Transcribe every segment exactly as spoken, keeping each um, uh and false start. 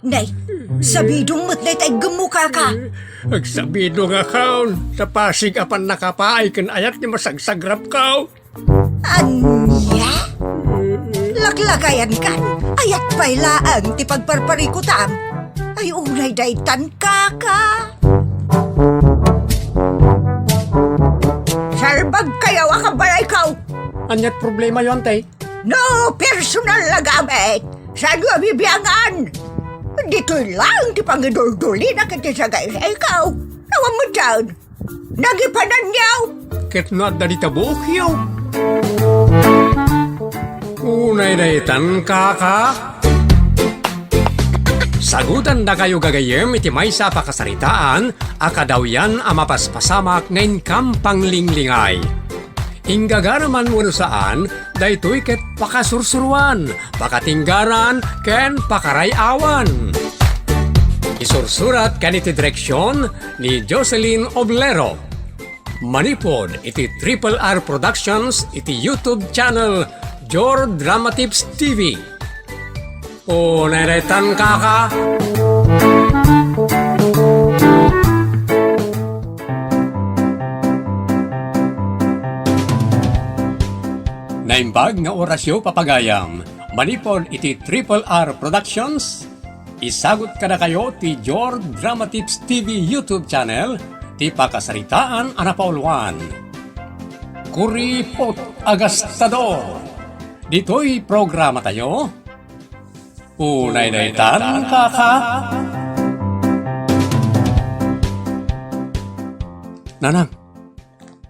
Nay, sabidong met dayta iggemmo, kaka. Agsabidongakon, ta pasig a pannakapaay ken ayat ti masagsagrapko. Ania? Laklakayankan, ayat pay laeng ti pagparparikutam. Ay, unay daytan, kaka. Salbagkayo a kabalayko. Aniat problemayo, ante? No personal a gamit, saanyo a bibiangan? Ditoy laeng ti pangiduldulina ken ti sagaysayko. Awan met daan. Nagipananyo! Ket no adda dita buokyo. Unay daytan, kaka. Sagutandakayo gagayyem iti maysa a pakasaritaan a kadawyan a mapaspasamak nga inkam panglinglingay. Inggagaraman wenno saan, daytoy ket pakasursuroan, pakatinggaran, ken pakaray-awan. Isursurat ken iti direksion ni Jocelyn Oblero. Manipud iti Triple R Productions iti YouTube channel Jor Dramatips T V. O, nairetan, kaka. Naimbag nga orasyo, papagayam. Manipud iti Triple R Productions, isagut kadakayo ti Jor Dramatips T V YouTube channel ti pakasaritaan a napauluan. Kuripot a Gastador. Ditoy programatayo, unay daytan, kaka. Nanang,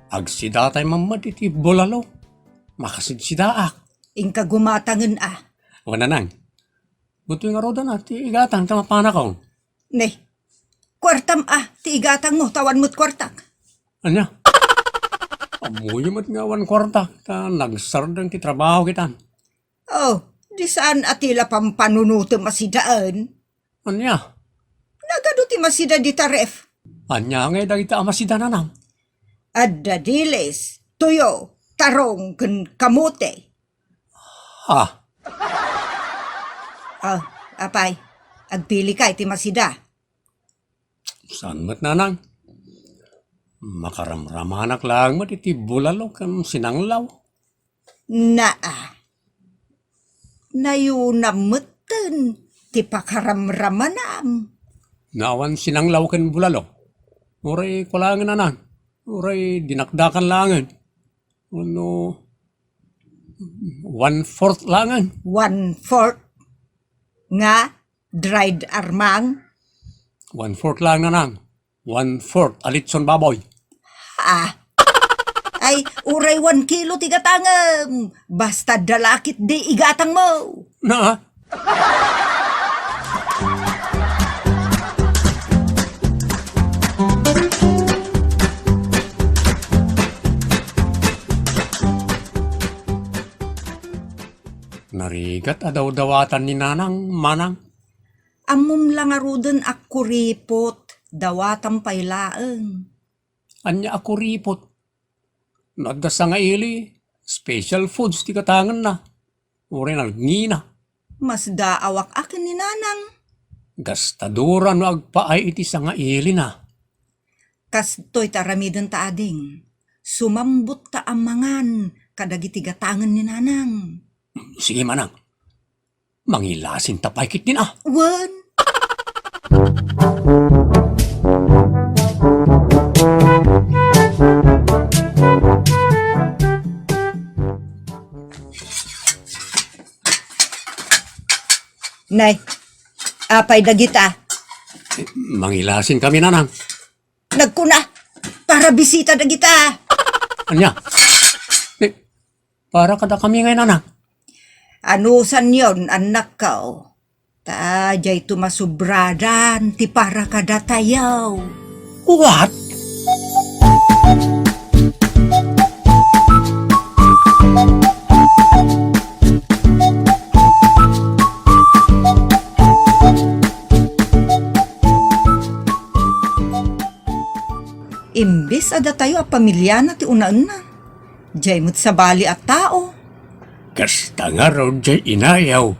agsidatay man met iti bulalo. Makasidsidaak. Inka gumatangen a. O, nanang, ditoy ngaruden a ti igatang ta mapanakon. Ne, kuartam a ti igatangmo, ta awan met kuartak. Ania? Ammoyo met nga awan kuartak, ta nagsardeng ti trabaho kita. Oh, di saan a ti la pampanunotem a sidaen? Ania? Nagadu ti masida dita ref. Ania ngay dagita a masida, nanang? Adda dilis, tuyo, tarong, ken kamote. Ah. Oh, apay, agpili ka iti masida. Saan met, nanang? Makaramramanak laeng met iti bulalo ken sinanglaw. Naa. Nayunam metten ti pakaramramanam. No awan sinanglaw ken bulalo. Uray kua laengen, nanang. Uray dinakdakan laengen. Wenno one-fourth laengen. One-fourth nga dried armang? One-fourth laeng, nanang. One-fourth a litson baboy. Ah. Ay, uray one kilo ti gatangem. Basta dalakit di igatangmo. Na? Narigat a dawdawatan ni Nanang, manang. Ammom la ngaruden a kuripot, dawatam pay laeng. Ania a kuripot? No adda sangaili, special foods ti gatangenna. Uray nalngina. Masdaawak a ken ni Nanang. Gastadora no agpaay iti sangailina. Kastoy ti aramidenta, ading. Sumambot ta a mangan kadagiti gatangen ni Nanang. Sige, manang. Mangilasinta pay ketdin a. Wen. Nay, apay dagita? Mangilasin kami, nanang. Nagkuna, para bisita dagita. Ania? Ni, para kadakami ngay, nanang. Anusanyon, annakko. Ta diayto masubradan ti para kadatayo. What? Imbes a datayo a pamiliana ti unaenna, diay met sabali a tao. Kasta ngarud diay inayo,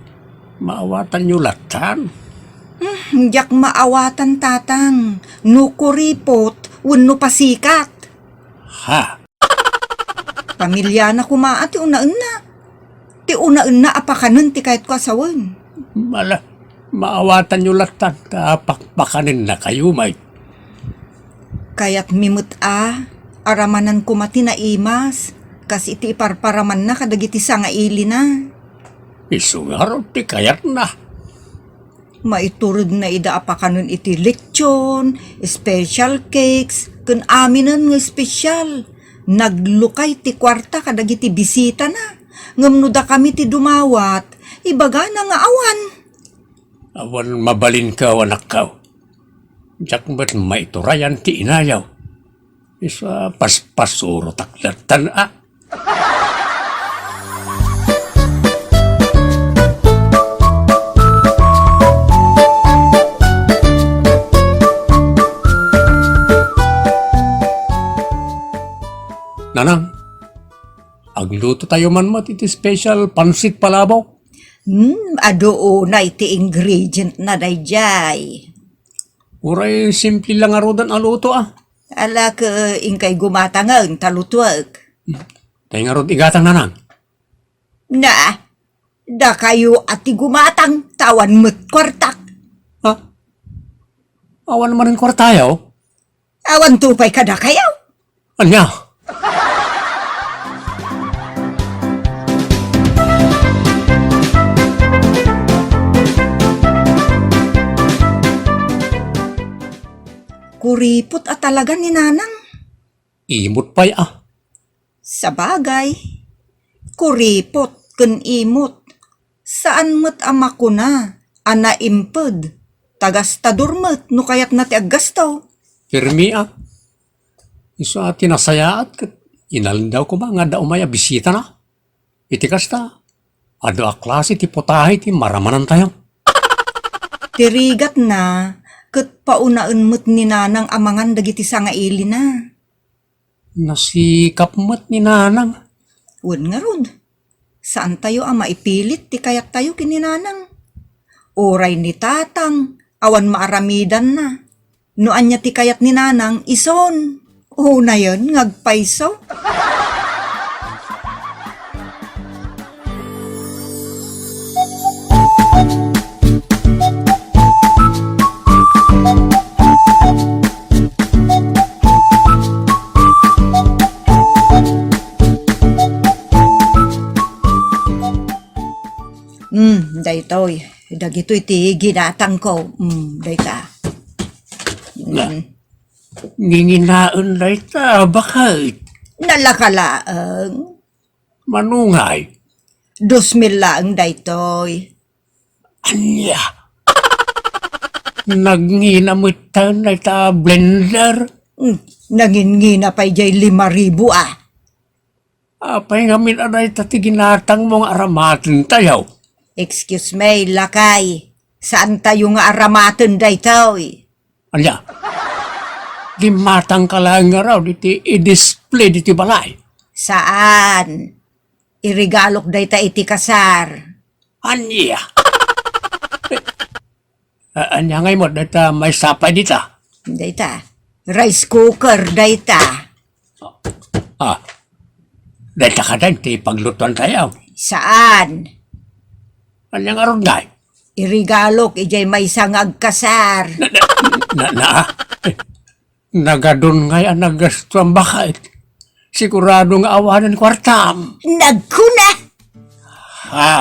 maawatanyo latan. Diak maawatan, Tatang, no kuripot wenno pasikat. Ha? Pamiliana koma ti unaenna. Ti unaenna a pakanen ti kayatko a sawen. Mala, maawatanyo latta ta pakpakanennakayo, May. Kayatmi met a aramanan koma ti naimas, kas iti iparparamanna kadagiti sangailina. Isu ngarud ti kayatna. Maituredna ida a pakanen iti lechon, special cakes, ken aminen nga espesyal. Naglukay ti kuarta kadagiti bisitana, ngem no dakami ti dumawat, ibagana nga awan. Awan mabalinko, anakko. Diak met maiturayan ti inayo. Isu a paspasurotak lattan a. Nanang, aglutotayo man met iti special pansit palabok. Hmm, adu unay ti ingredient na daydiay. Uray simple lang ngaruden a luto a. Ala ket inkay gumatangen ta lutuek. Tay ngarud igatang, Nanang. Na, dakayo a ti gumatang ta awan met kuartak. Ha? Awan manen kuartayo? Awan to pay kadakayo? Ania? Kuripot a talaga ni Nanang. Imot pay a. Sabagay, kuripot ken imot. Saan met a makuna a naimped ta gastador met no kayatna ti aggasto. Permi a. Isu a ti nasayaat ket inaldaw koma nga adda umay a bisitana. Iti kasta, adu a klase ti putahe ti maramanantayo. Ti rigatna, ket paunaen met ni Nanang a mangan dagiti sangailina. Nasikap met ni Nanang. Wen ngarud, saantayo a maipilit ti kayattayo ken ni Nanang. Uray ni Tatang, awan maaramidanna. No ania ti kayat ni Nanang, ison. Unayen nga agpayso. Hmm, daytoy. Dagitoy ti ginatangko. Hmm, dayta. Hmm. Nginginaen dayta, baket. Nalaka laeng. Mano ngay? Dos mil laeng daytoy. Ania? Nagngina metten dayta blender? Hmm, nangingina pay jay lima ribu a. Apay ngamin a dayta ti ginatangmo nga aramatentayo? Excuse me, lakay. Saantayo nga aramaten daytoy. Ania? Ginmatangka laeng ngarud iti i-display ditoy balay? Saan. Iregalok dayta iti kasar. Ania? A-, ania ngay met dayta maysa pay dita? Dayta. Rice cooker dayta. Ah. Dayta kadi ti paglutuantayo? Saan. Ania ngarud ngay? Iregalok idiay maysa nga agkasar. Na, na, na, na, eh, nagadun ngay a naggastuam baket. Sigurado nga awanen kuartam. Nagkuna! Ha?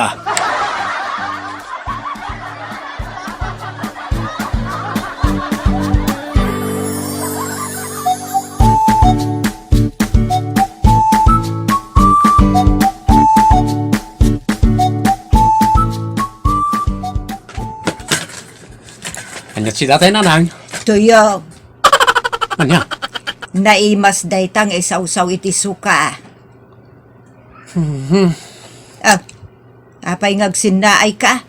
Ania ti dayta, Nanang? Tuyok. Ania? Naimas dayta nga isawsaw iti suka. Mhm. Ah, apay nga agsinnaayka?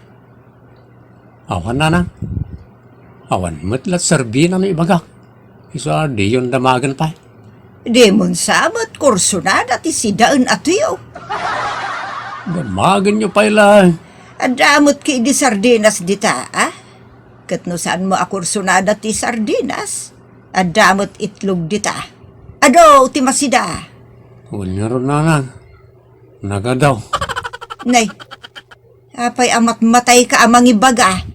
Awan, Nanang. Awan met la serbina no ibagak. Isu a diyon damagen pay. Dimon sa met kursunada ti sidaen a tuyo. Damagenyo pay la. Adda met ket idi sardinas dita, a? Ket no saanmo a kursonada ti sardinas, adda met itlog dita. Adu ti masida. Wen ngarud, nanang. Nagadu. Nay, apay a matmatayka a mangibaga?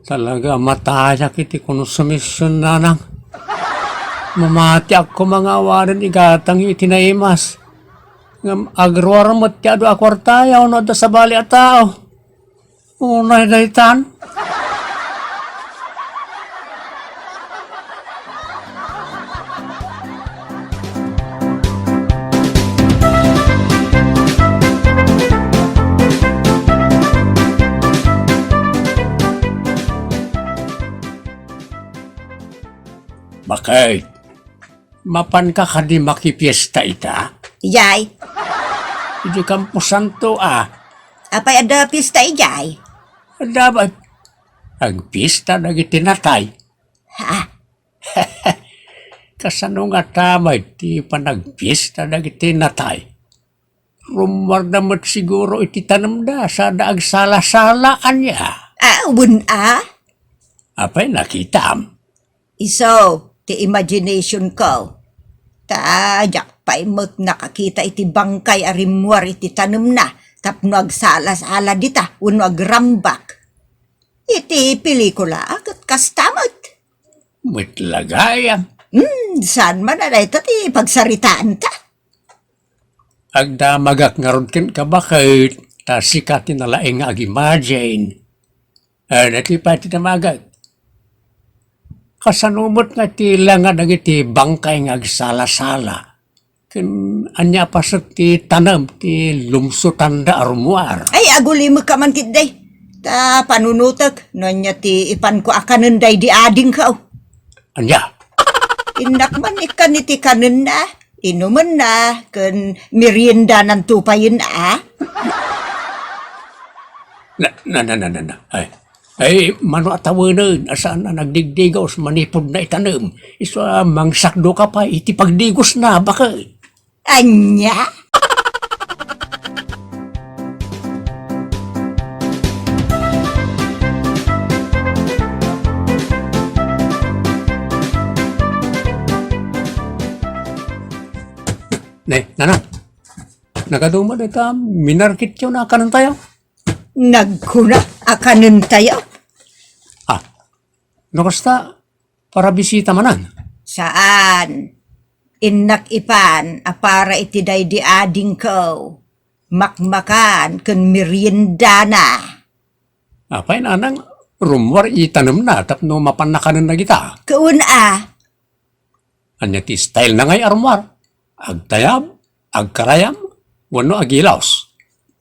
Talaga a matayak iti konsumision, nanang. Mamatiak koma nga awanen igatangyo iti naimas. Ngem agruar met ti adu a kuartayo no adda sabali a tao. Unay daytan. Bakit? Mapanka kadi makipiesta ita? Ijay. Iti kamposanto a. Apay adda piesta ijay? Adda ba? Agpiesta dagiti natay. Ha? Kasano nga ta met ti panagpiesta dagiti natay? Rummuarda met siguro iti tanemda, sada agsala-sala, ania? Ah, wen a? Apay nakitam? Isu ti imagination ko. Ta diak pay met nakakita iti bangkay a rimmuar iti tanemna tapno agsala-sala dita wenno agrambak. Iti pelikula, ket kasta met. Met la gayam. Hmm, saan man a dayta ti pagsaritaanta? Agdamagak ngarud kenka, baket, ta sika ti nalaing nga ag-imagine. Ania ti pay ti damagak? Kasano met nga ti langa dagiti bangkay nga agsala-sala? Ken ania a paset ti tanem ti lumsutanda a rummuar? Ay, agulimekka man ketdi. Ta panunotek no ania ti ipanko a kanen daydi adingko. Ania? Innak man ikkan iti kanenna, inumenna, ken meriendananto payen a. Na, na, na, na, na, na. Ay, ay, mano a tawenen a saan a nagdigdigaus manipud naitanem, isu a mangsakdoka pay iti pagdigosna, baket. Ania? Ne, nana. Nagadu met dayta minarketyo a kanentayo? Nagkuna a kanentayo? Ah, no kasta, para bisita manen? Saan. Innak ipan a para iti daydi adingko, makmakan ken meriendana. Apay, nanang, rummuar iti tanemna tapno mapanna kanen dagita? Wen a. Ania ti stylena ngay a rummuar? Agtayab, agkarayam, wenno agilos?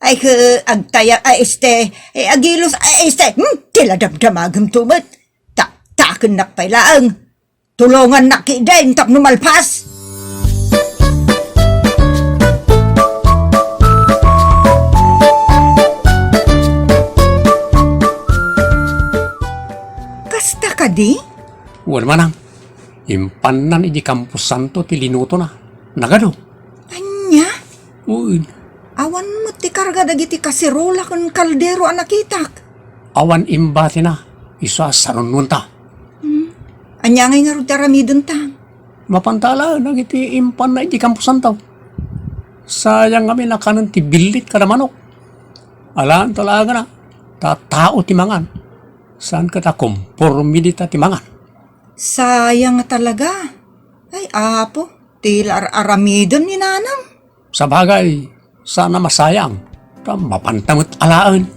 Ay, ke, agtayab, ay, este, eh, agilos, ay, este, hmm, ti la damdamagento met. Ta, takennak pay laeng. Tulongannak ketdin tapno malpas. Kasta kadi? Wen manang. Impannan iti kamposanto ti linutona. Nagadu. Ania? Wen. Awan met ti karga dagiti kaserola ken kaldero a nakitak. Awan imbatina. Isu a sanunonta. Hmm. Ania ngay ngarud ti aramidenta? Mapanta alaen dagiti impanna iti kamposanto. Sayang ngamin a kanen ti billit kada manok. Alaen ta laengen a, ta tao ti mangan. Saan ket a komporme dita ti mangan. Sayang talaga. Ay, Apo, ti la ar-aramiden ni nanang. Sabagay, saan a masayang, ta mapanta met alaen.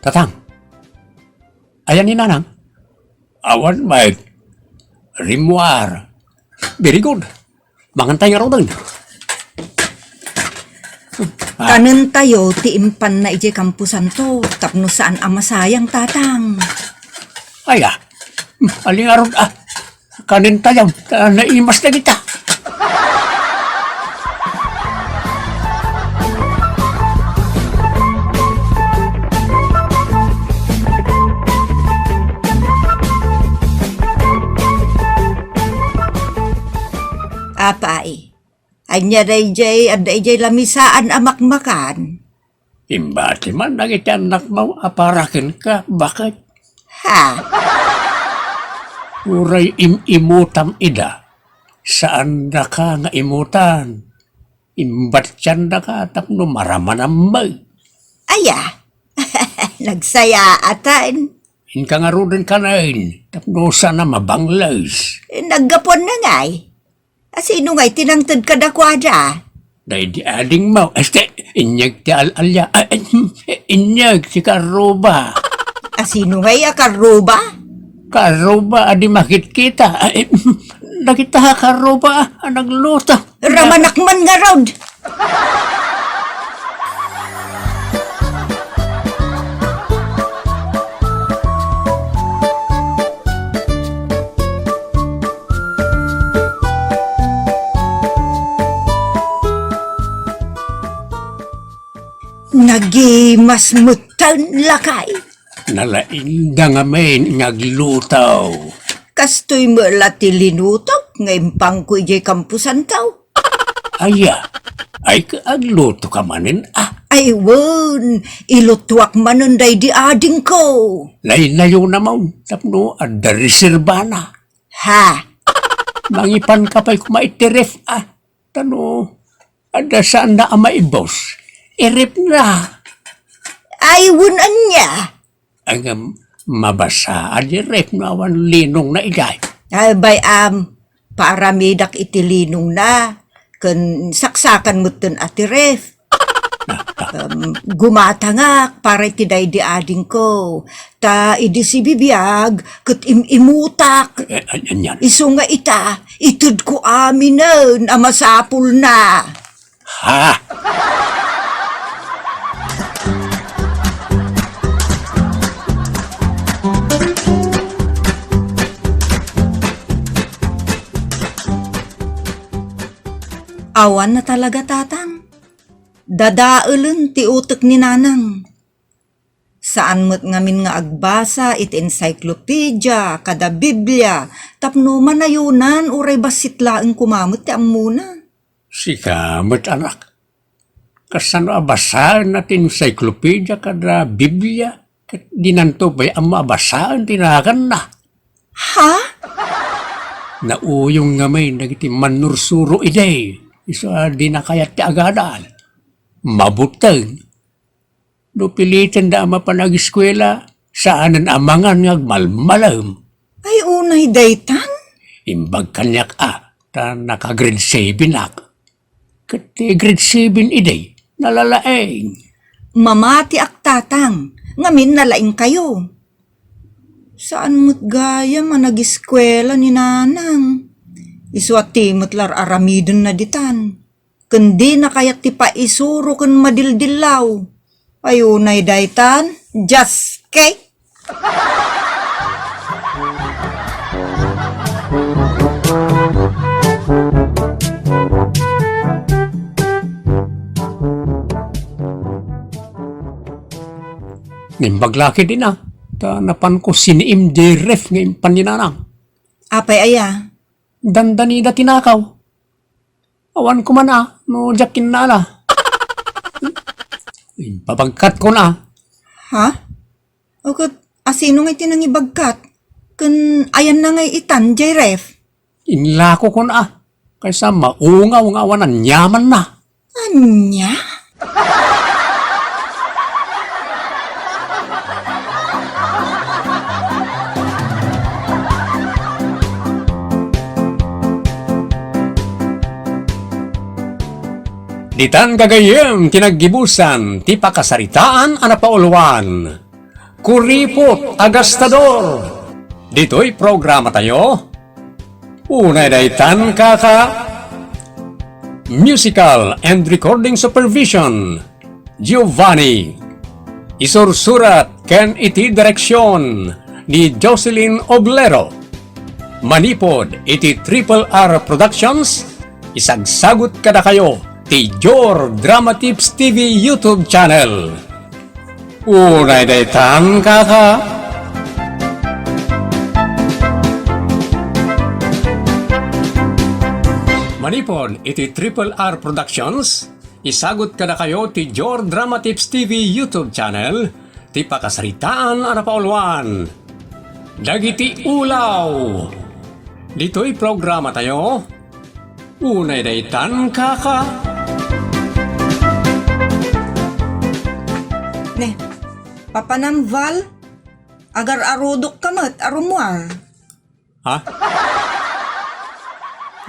Tatang, ayan ni nanang? Awan met. Rimmuar. Very good. Mangantay ngaruden. Ah. Kanentayo ti impanna idiay kamposanto tapno saan a masayang, Tatang. Ay, ah. Aling arod, ah. Kanentayo, ah, naimas na kita. Apay, ania dayjay adda idiay lamisaan a makmakan? Imbati man dagiti annakmo a para kenka, baket. Ha? Uray im-imutam ida, saandaka nga imutan. Imbatiandaka tapno maramanam met. Aya, nagsayaatan. Inka ngaruden kanen, tapno saan a mabangles. Naggapuanna ngay. Asino ngay ti nangted kadakuada? Daydi adingmo. Este, inyeg ti al-alia. Ah, eh, inyeg ti karruba. Asino ngay a karruba? Karruba a di makitkita. Ah, eh, dagita karruba a nagluto. Ramanak man ngarud! Nagimas metten, lakay. Nalaingda ngamin nga agluto. Kastoy met la ti linutok nga impangko idiay kampusanto. Aya, ay ka agluto ka manen, ah? Ay, wen, ilutuak manen daydi adingko. Laynayonamon, tapno adda reserbana. Ha? Mangipanka pay koma iti ref, ah? Tano, adda saanna a maibus. Irefna. Ay, wen ania? Ngem, mabasa a di ref no awan linongna idiay. Ay, bay-am, paaramidak iti linongna, ken saksakan metten a ti ref. Em, gumatangak para iti daydi adingko, ta idi sibibiag ket im-imutak. Eh, an-, anian? Isu nga ita, itedko aminen a masapulna. Ha? Awan na talaga, Tatang. Dadaelen ti utek ni Nanang. Saan met ngamin nga agbasa iti encyclopedia kada Biblia tapno manayonan uray bassit laeng koma met ti ammona. Sika met, anak, kasano a basaenna ti encyclopedia kada Biblia ket dinanto pay ammo a basaen ti naganna? Ha? Nauyong ngamin dagiti mannursuro idi, isu a dina kayat ti agadal. Mabuteng. No pilitenda a mapan ageskuela, saanen a mangan nga agmalmalem. Ay, unay daytan? Imbag kaniak a, ta naka-grade seven ak. Ket ti grade seven idi, nalalaing. Mamatiak, Tatang, ngamin nalaingkayo. Saan met gayam a nageskuela ni Nanang? Isu a ti met la ar-aramidenna ditan. Ken dina kayat ti paisuro ken madildillaw. Ay, unay daytan, Dios, kay? Naimbag la ketdin a, ta napanko siniim diay ref nga impan ni Nanang. Apay aya? Dandanida ti nakaw. Awan koma a, no diak kinnala. Impabagkatkon a. Ha? O ket, asino ngay ti nangibagkat? Ken ayanna ngay itan diay ref? Inlakokon a, kaysa maungaw nga awan aniamanna. Ania? Ditan gagayyem ti naggibusan ti pakasaritaan a napauluan. Kuripot a gastador. Ditoy programatayo, unay daytan, kaka. Musical and recording supervision, Giovanni. Isursurat ken iti direksion ni Jocelyn Oblero. Manipud iti Triple R Productions, isagsagut kadakayo ti Jor Drama Tips T V YouTube channel. Unay daytan, kaka. Manipud iti Triple R Productions, isagut kadakayo ti Jor Drama Tips T V YouTube channel, ti pakasaritaan a napauluan. Dagiti ulaw. Ditoy programa tayo, unay daytan kaka. Ne, papanam, Val? Agar-arudok ka met a rummuar. Ha?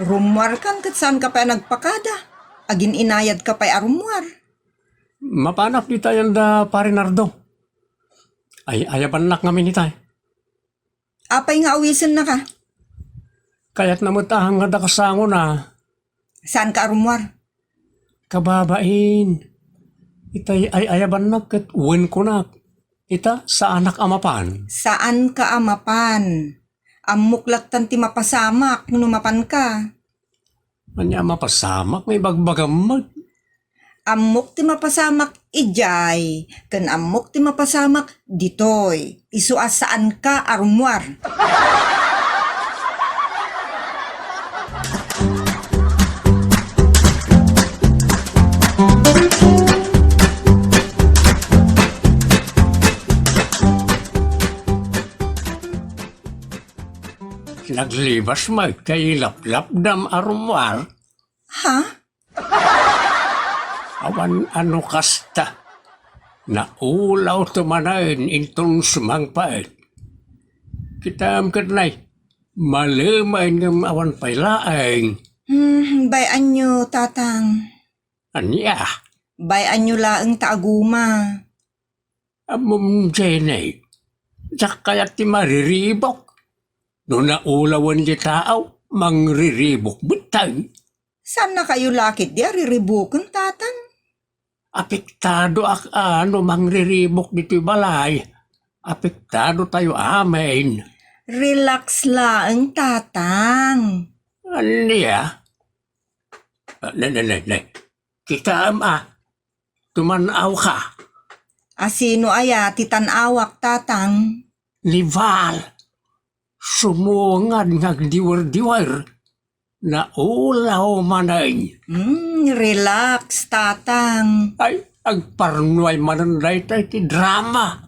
Rummuar kan ket saan ka pay a nagpakada. Agin-inayad ka pay a rummuar. Mapanak ditayen da Pare Nardo. Ay, ayabannak ngamin itay. Apay nga awisenna ka? Kayatna met a nga adda kasangona. Saan ka a rummuar? Kababain. Itay ay ayabannak ket wen kunak. Ita, saanak a mapan. Saan ka a mapan. Ammok lattan ti mapasamak no mapan ka. Ania a mapasamak? Maibagbagam met. Ammok ti mapasamak idiay, ken ammok ti mapasamak ditoy. Isu a saan ka a rummuar. Naglibas met kay laplapdam a rummuar. Ha? Awan a no kasta. Naulaw to manen inton sumangpet. Kitam ket nay, malemen ngem awan pay laeng. Hmm, bay-anyo, Tatang. Ania? Bay-anyo laeng ta aguma. Ammom, Jenny, diak kayat ti mariribok. No naulawen ti tao, mangriribok metten. Saannakayo la ketdi a riribuken, Tatang? Apektado ak a no mangriribok ditoy balay. Apektado tayo amin. Relax laeng, Tatang. Ania? Ah, ne, ne, ne, ne. Kitaem a, tuman-aw ka. A sino aya ti tan-awak, Tatang? Ni Val. Sumungad nga agdiwer-diwer. Naulaw manen. Hmm, relax, Tatang. Ay, agparnuay manen daytoy ti drama.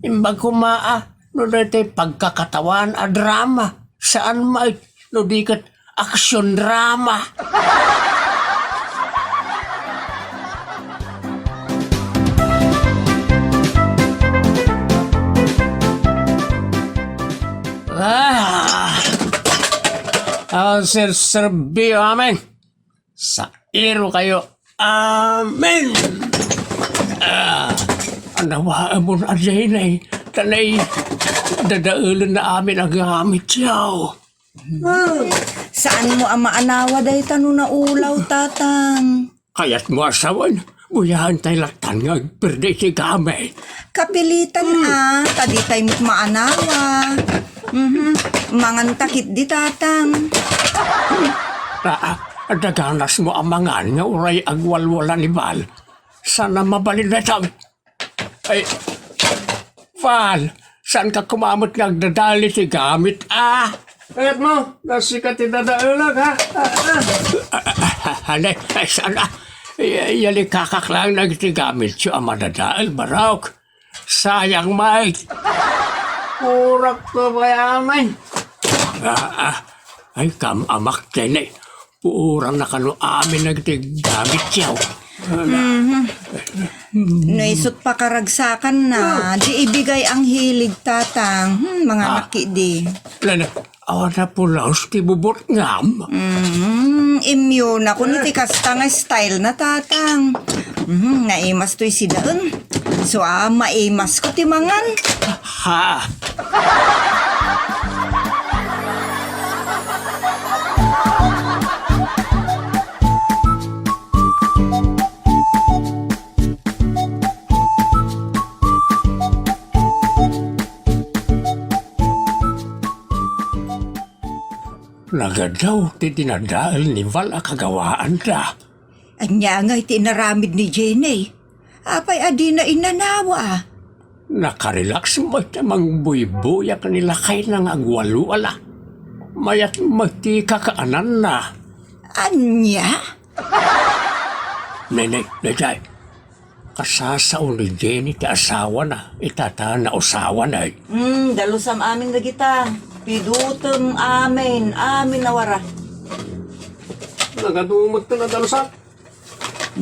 Imbag koma a, no daytoy pagkakatawan a drama. Saan met, no di ket action drama. Ah! Ah, sir, serbi amin. Sairo kayo. Amen! Ah, anawaamon a Jenny, tanay dadaelen na amin a gamit yaw. Saan mo a maanawa dayta no naulaw, Tatang? Kayat mo a sawen, buyaen tay lattan nga agperde iti gamit. Kapilitan a, ta di tay met maanawa. Mhm. Mangan ta ketdi, Tatang. Ah, ah, daganas mo a mangan nga uray agwalwala ni Val. Sana mabalin na itaw. Ay, Val, saan ka koma met nga agdadael iti gamit, ah? Kayat mo, nasika ti dadaelak, ha? Ah, ah. Ah, ah, ah, ah, ay, ay, saan, ah? Ay, ay, yalikakak lang na iti gamit yo a madadael, barok. Sayang, Mike. Urak ko kaya, Mike. Ah, ah. Ay, kam-amak, Jenny. Puuran na kano amin na iti gamit yaw. Mhm. No isut pakaragsakan na, di ibigay ang hilig, Tatang. Hmm, mga Ah. Anak di. Lala, awan na pulos ti bubot ngam. Mhm, imyo na kun iti kasta nga style na, Tatang. Mhm, naimas to'y sidaen. So, ah, maimas ko ti mangan. Ha? Nagadaw ti dinadael ni Val a kagawaanda. Ania ngay ti inaramid ni Jenny? Apay a dina inanawa? Nakarelax met a mangbuybuyak ni lakayna nga agwalwala. Mayat met ti kakaananna. Ania? Nay, nay, nay, nay. Kasasao ni Jenny ti asawana, ita ta nausawan, ay. Hmm, dalusam amin dagita. Pidutem amin, amin a wara. Nagadu met ti nadalusak.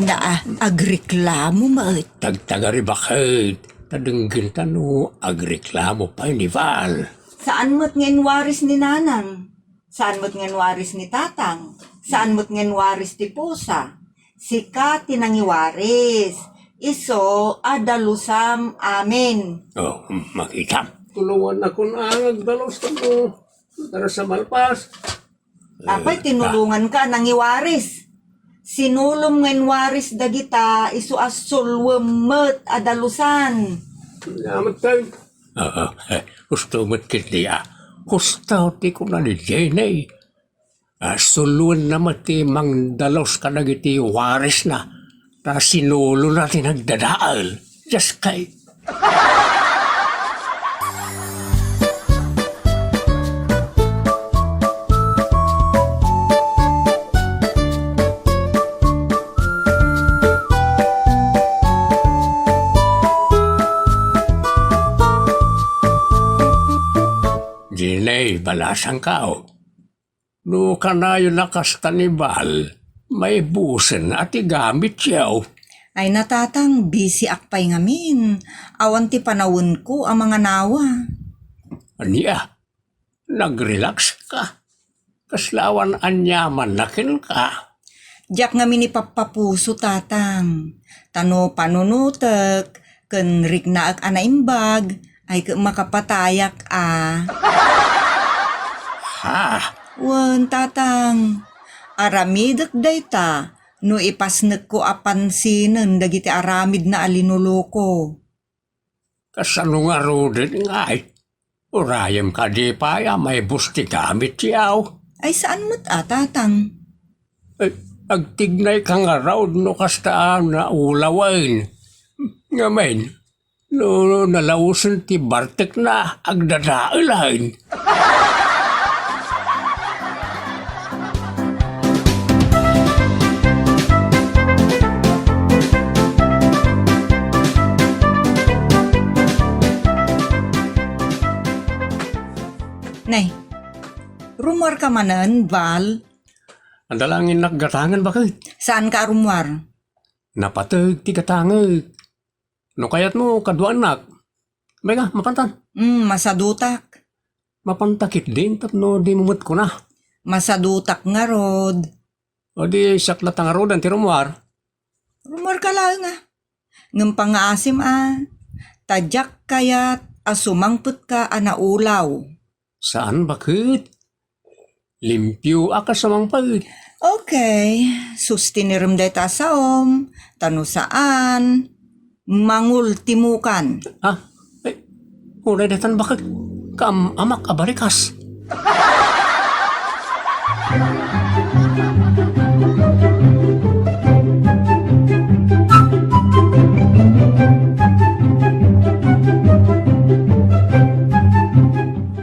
Naa, agreklamo met. Tagtagari baket, ta denggenta no agreklamo pay ni Val. Saan met nga inwaris ni Nanang? Saan met nga inwaris ni Tatang? Saan met nga inwaris ti pusa? Sika ti nangiwaris. Isu a dalusam amin. Oh, makitam. Tulungannakon a agdalus tapno tara sa malpas. Apay, eh, tinulonganka a nangiwaris. Sinulom nga inwaris dagita isu a sulwem met a dalusan. Salamat, Tay. Oo, eh, husto met ketdi a. Husto ti kuna ni Jenny. Ah, suluenna met ti mangdalus kadagiti warisna. Ta sinulona ti nagdadael. Just kay. Jenny, balasangka, o. No kanayon a kasta ni Val, maibusen a ti gamityo. Ay, natatang, bisiak pay ngamin. Awan ti panawenko a manganawa. Ania, nagrelax ka? Kasla awan aniamanna kenka? Diak ngamin ipappapuso, Tatang. Ta no panunotek ken riknaek a naimbag, ay ket makapatayak a. Ha? Wen, Tatang, aramidek dayta no ipasnekko a pansinen dagiti aramidna a linuloko. Kasano ngaruden ngay? Urayem kadi pay a maibus ti gamityo. Ay, saan met a, Tatang? Eh, agtignay ka ngarud no kasta a naulawen. Ngamin, no nalaosen ti bartekna, agdadaelan. Nay, rummuarka manen, Val? Adda la ngarud gatangen, baket. Saanka a rummuar? Napateg ti gatangek. No kayatmo, kaduaennak. Mayka, mapantan? Hmm, masadutak. Mapanta ketdin tapno dimo met kuna. Masadutak ngarud. O di, siak latta ngaruden ti rummuar. Rummuarka laeng a. Ngem pangngaasim a, ta diak kayat a sumangpetka a naulaw. Saan, baket? Limpio a kasumangpet. Okay, sustinerem dayta a saom, ta no saan, mangultimokan. Ah, eh, uray daytan, baket, kaam-amak a barikas.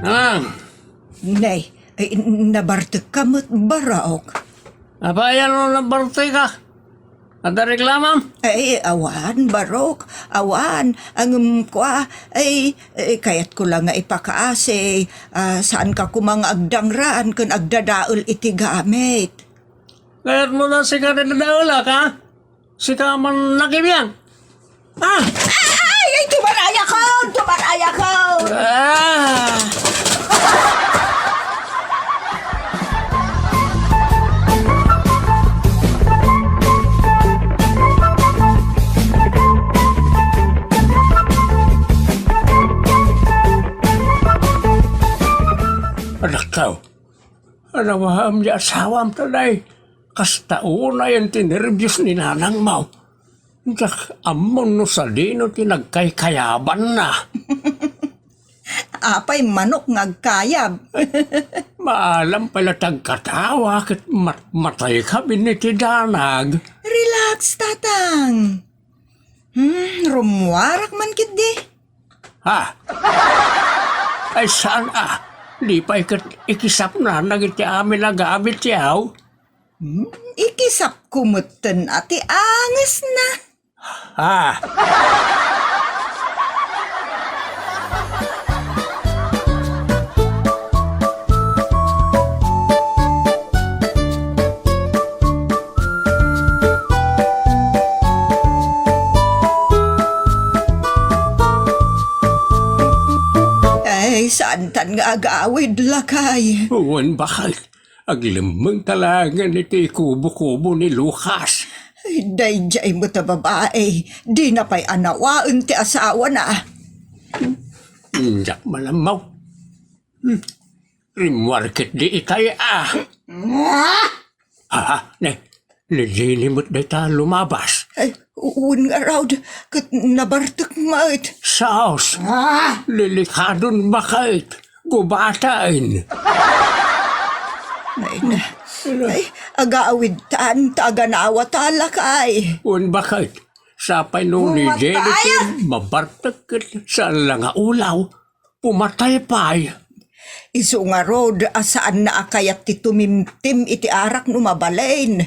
Ah. Nay, ay, nabartekka met, Barok. Apay no nabartekka? Adda reklamam? Ay, awan, Barok, awan. Ngem kua, ay, ay, kayatko la nga ipakaasi, ah, saanka koma nga agdangran ken agdadael iti gamit. Kayatmo la sika ti dadaelak, a? Sika man nakibiang. Ah! Ay, ay, tumaray ako! Tumaray ako! Ah! Anak ko, anawaam ti asawam, tanay. Kasta unayen ti nerbios ni nanangmo. Diak ammon no sadino ti nagkaykayabanna. Apay manok nga agkayab? Maalam pay la ti agkatawa ket mat-, matayka binni ti danag. Relax, Tatang. Hmm, rummuarak man ketdi. Ha? Ay, saan a? Di pay ket ikisapna dagiti amin a gamit yaw? Hmm, ikisapko metten a ti angesna. Ah! Ay, saantan nga agawid, lakay. Wen, baket. Aglemmengta laengen iti kubo-kubo ni Lucas. Ay, daydiay met a babai, dina pay a nawaen ti asawana. Diak malammaw. Hmm. Rimmuar ketdi itay a. Ah, ne, ni Jenny met dayta lumabas. Ay, wen ngarud, ket nabartek met. Saos. Ah! Lilikadon baket. Gubaten. Ay, na. Ay, agawidtan ta aganawata, lakay. Wen baket. Sapay no ni Jenny ket mabartek ket saan la nga ulaw. Pumatay pay. Isu ngarud a saanna a kayat ti tumimtim iti arak no mabalin,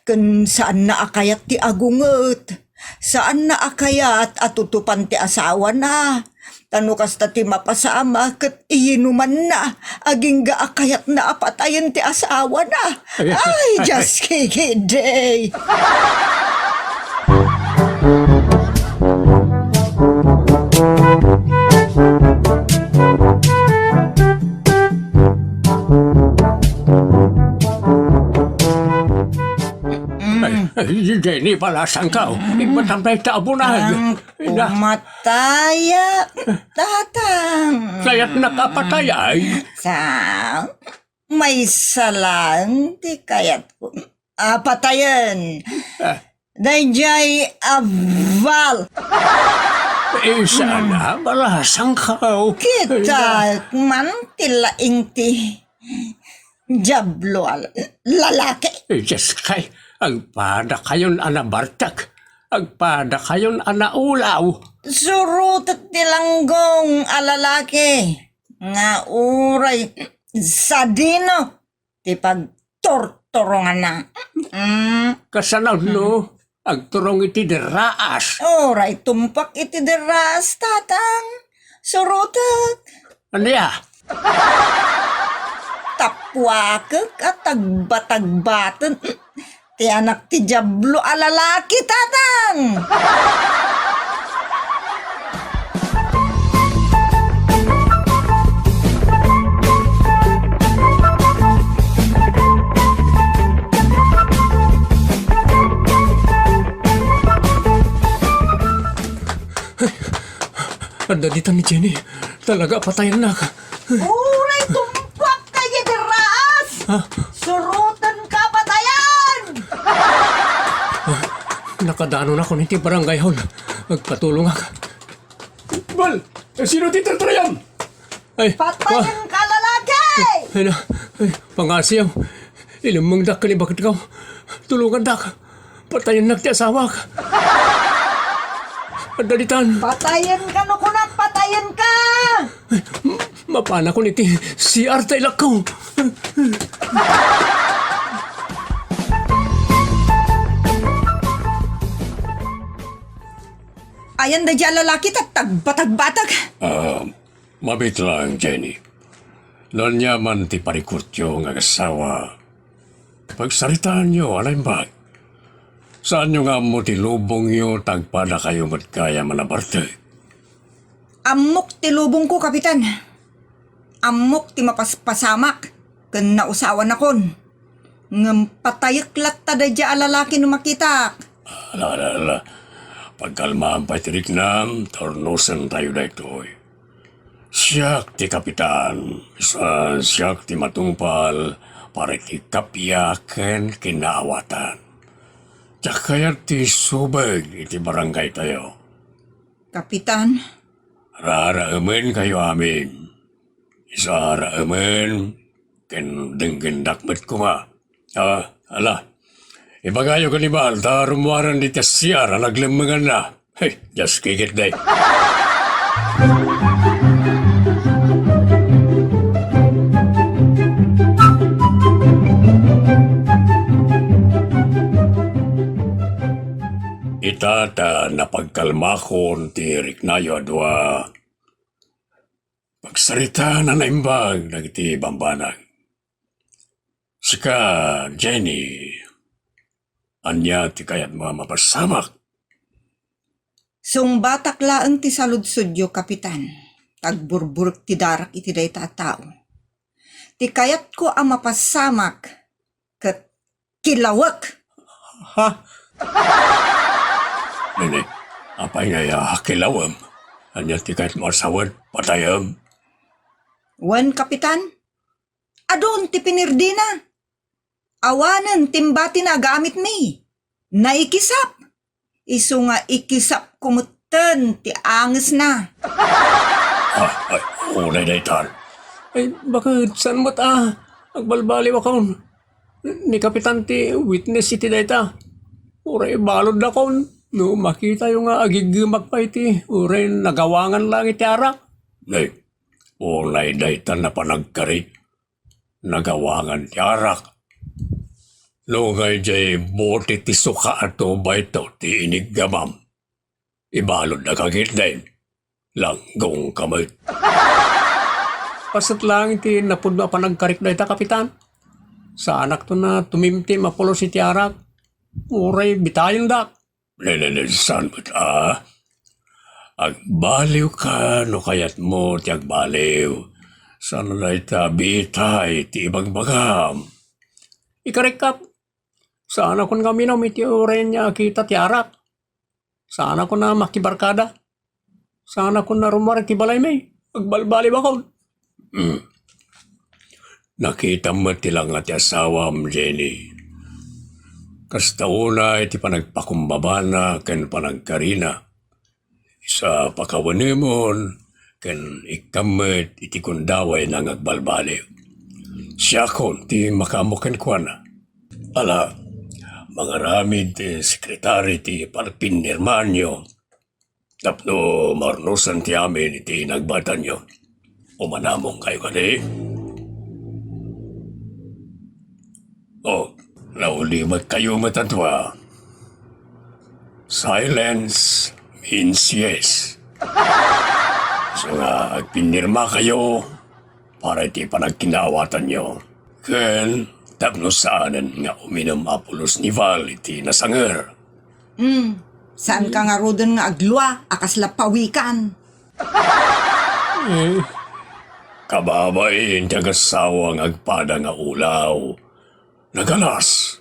ken saanna a kayat ti agunget, saanna a kayat a tutupan ti asawana. Ta no kasta ti mapasamak ket iyinumanna, agingga a kayatna a patayen ti asawana. Ay, just kidding. Ay, ay, Jenny, balasangko. Ibatam dayta a bunag. Ang Ina. Pumataya, tatang. Kayatnak a patayay? Sa, maysa laeng ti kayatko a patayen. Ah. Daydiay a bal. Eh, saan a balasangko? Kitak man ti laing ti Diablo a la-, lalaki. Eh, Diyos kay, agpadakayon a nabartek, agpadakayon a naulaw. Surotek ti langgong a lalaki nga uray sadino ti pagturturonganna. Mm. Kasano no? Agturong iti derraas. Uray tumpak iti derraas, tatang. Surotek. Ania? Tappuakek a tagbatagbaten ti anak ti Diablo a lalaki, tatang. Adda ditan ni Jenny. Talaga, patayennak. Uray tumpak kay derraas! Ha? Surotenka patayen! Ah, nakadanonakon iti barangay hall. Agpatulongak. Bal! Sino ti tartarayam? Ay, patayenka, lalaki! Ay, na, ay, pangasiw. Ilemmengdak ken ibaketko. Tulongandak. Patayennak ti asawak. Adda ditan. Patayenka no kunak, patayenka! Ay, m-, mapanakon iti C R ta ilakko. Ayan da di a lalaki, tagtagbatagbatag. Ah, mabiit lang, Jenny. No ania man ti parikutyo nga agasawa, pagsaritaanyo a naimbag. Saanyo nga ammo ti lubongyo, tagpadakayo met gayam a nabartek. Ammok ti lubongko, Kapitan. Ammok ti mapaspasamak ken nausawanakon. Ngem patayek latta daydiay a lalaki no makitak. Ala, ala, ala. Pagkalmaam pay ti riknam, ta urnosentayo daytoy. Siak ti kapitan, sa-, siak ti matungpal para iti kappia ken kinaawatan. Diak kayat ti subeg iti barangaytayo. Kapitan. Raraemenkayo amin. Isaraemen ken denggendak met koma. Ah, ala. Ibagayo ken ni Bal ta rummuaren dita C R a naglemmenganna. Hey, just kick it, day. Tata, napagkalmakon ti riknayo a dua. Pagsarita na naimbag dagiti bambanag. Sika, Jenny, ania ti kayatmo a mapasamak? Sungbatak laeng ti saludsodyo, Kapitan. Tagburburek ti darak iti dayta a tao. Ti kayatko a mapasamak ket kilawek. Ha? Nini, apay nga ya kilawem? Ania ti kayatmo a sawen? Patayem? Wen, Kapitan. Adun ti pinirdina. Awanen timbatina a gamitmi. Naikisap. Isu nga ikisapko metten ti angesna. Ah, ay, unay daytan. Ay, baket saan met a. Agbalbaliwakon. Ni Kapitan ti witness iti dayta. Uray baluddakon. No makitayo nga agiggemak pay ti uray nagawangan lang iti arak. Nay, unay daytan a panagkari. Nagawangan ti arak. No nga idiay bote ti suka a tubayto ti iniggamam, ibaludda ka ketdin, langgongka met. Paset lang iti napudno a panagkarik dayta, Kapitan. Saanakton a tumimtim a pulos iti arak. Uray bitayendak. Nene, saan met a? Agbaliwka no kayatmo ti agbaliw. Saan a dayta bitay ti ibagbagam. Ikarikkap, saanakon nga uminum iti uray ania a kita ti arak. Saanakon a makibarkada. Saanakon a rummuar iti balaymi. Agbalbaliwakon. Hmm. Nakitam met ti langa ti asawam, Jenny. Kasta unay ti panagpakumbabana ken panagkarina. Isu a pakawanemon ken ikkam met iti gundawayna nga agbalbaliw. Siakon ti makaammo kenkuana. Ala, mangaramid ti sekretari ti panagpinirmaanyo. Tapno maurnosen ti amin iti inagbatanyo. Umanamongkayo kadi? O, naulimek kayo met a dua. Silence means yes. So nga agpinirma kayo para iti panagkinaawatanyo. Ken tapno saanen nga uminum a pulos ni Val iti nasanger. Hmm, saan ka ngaruden nga aglua a kasla pawikan? Eh, kababain ti agasawa nga agpada nga ulaw. Nagalas.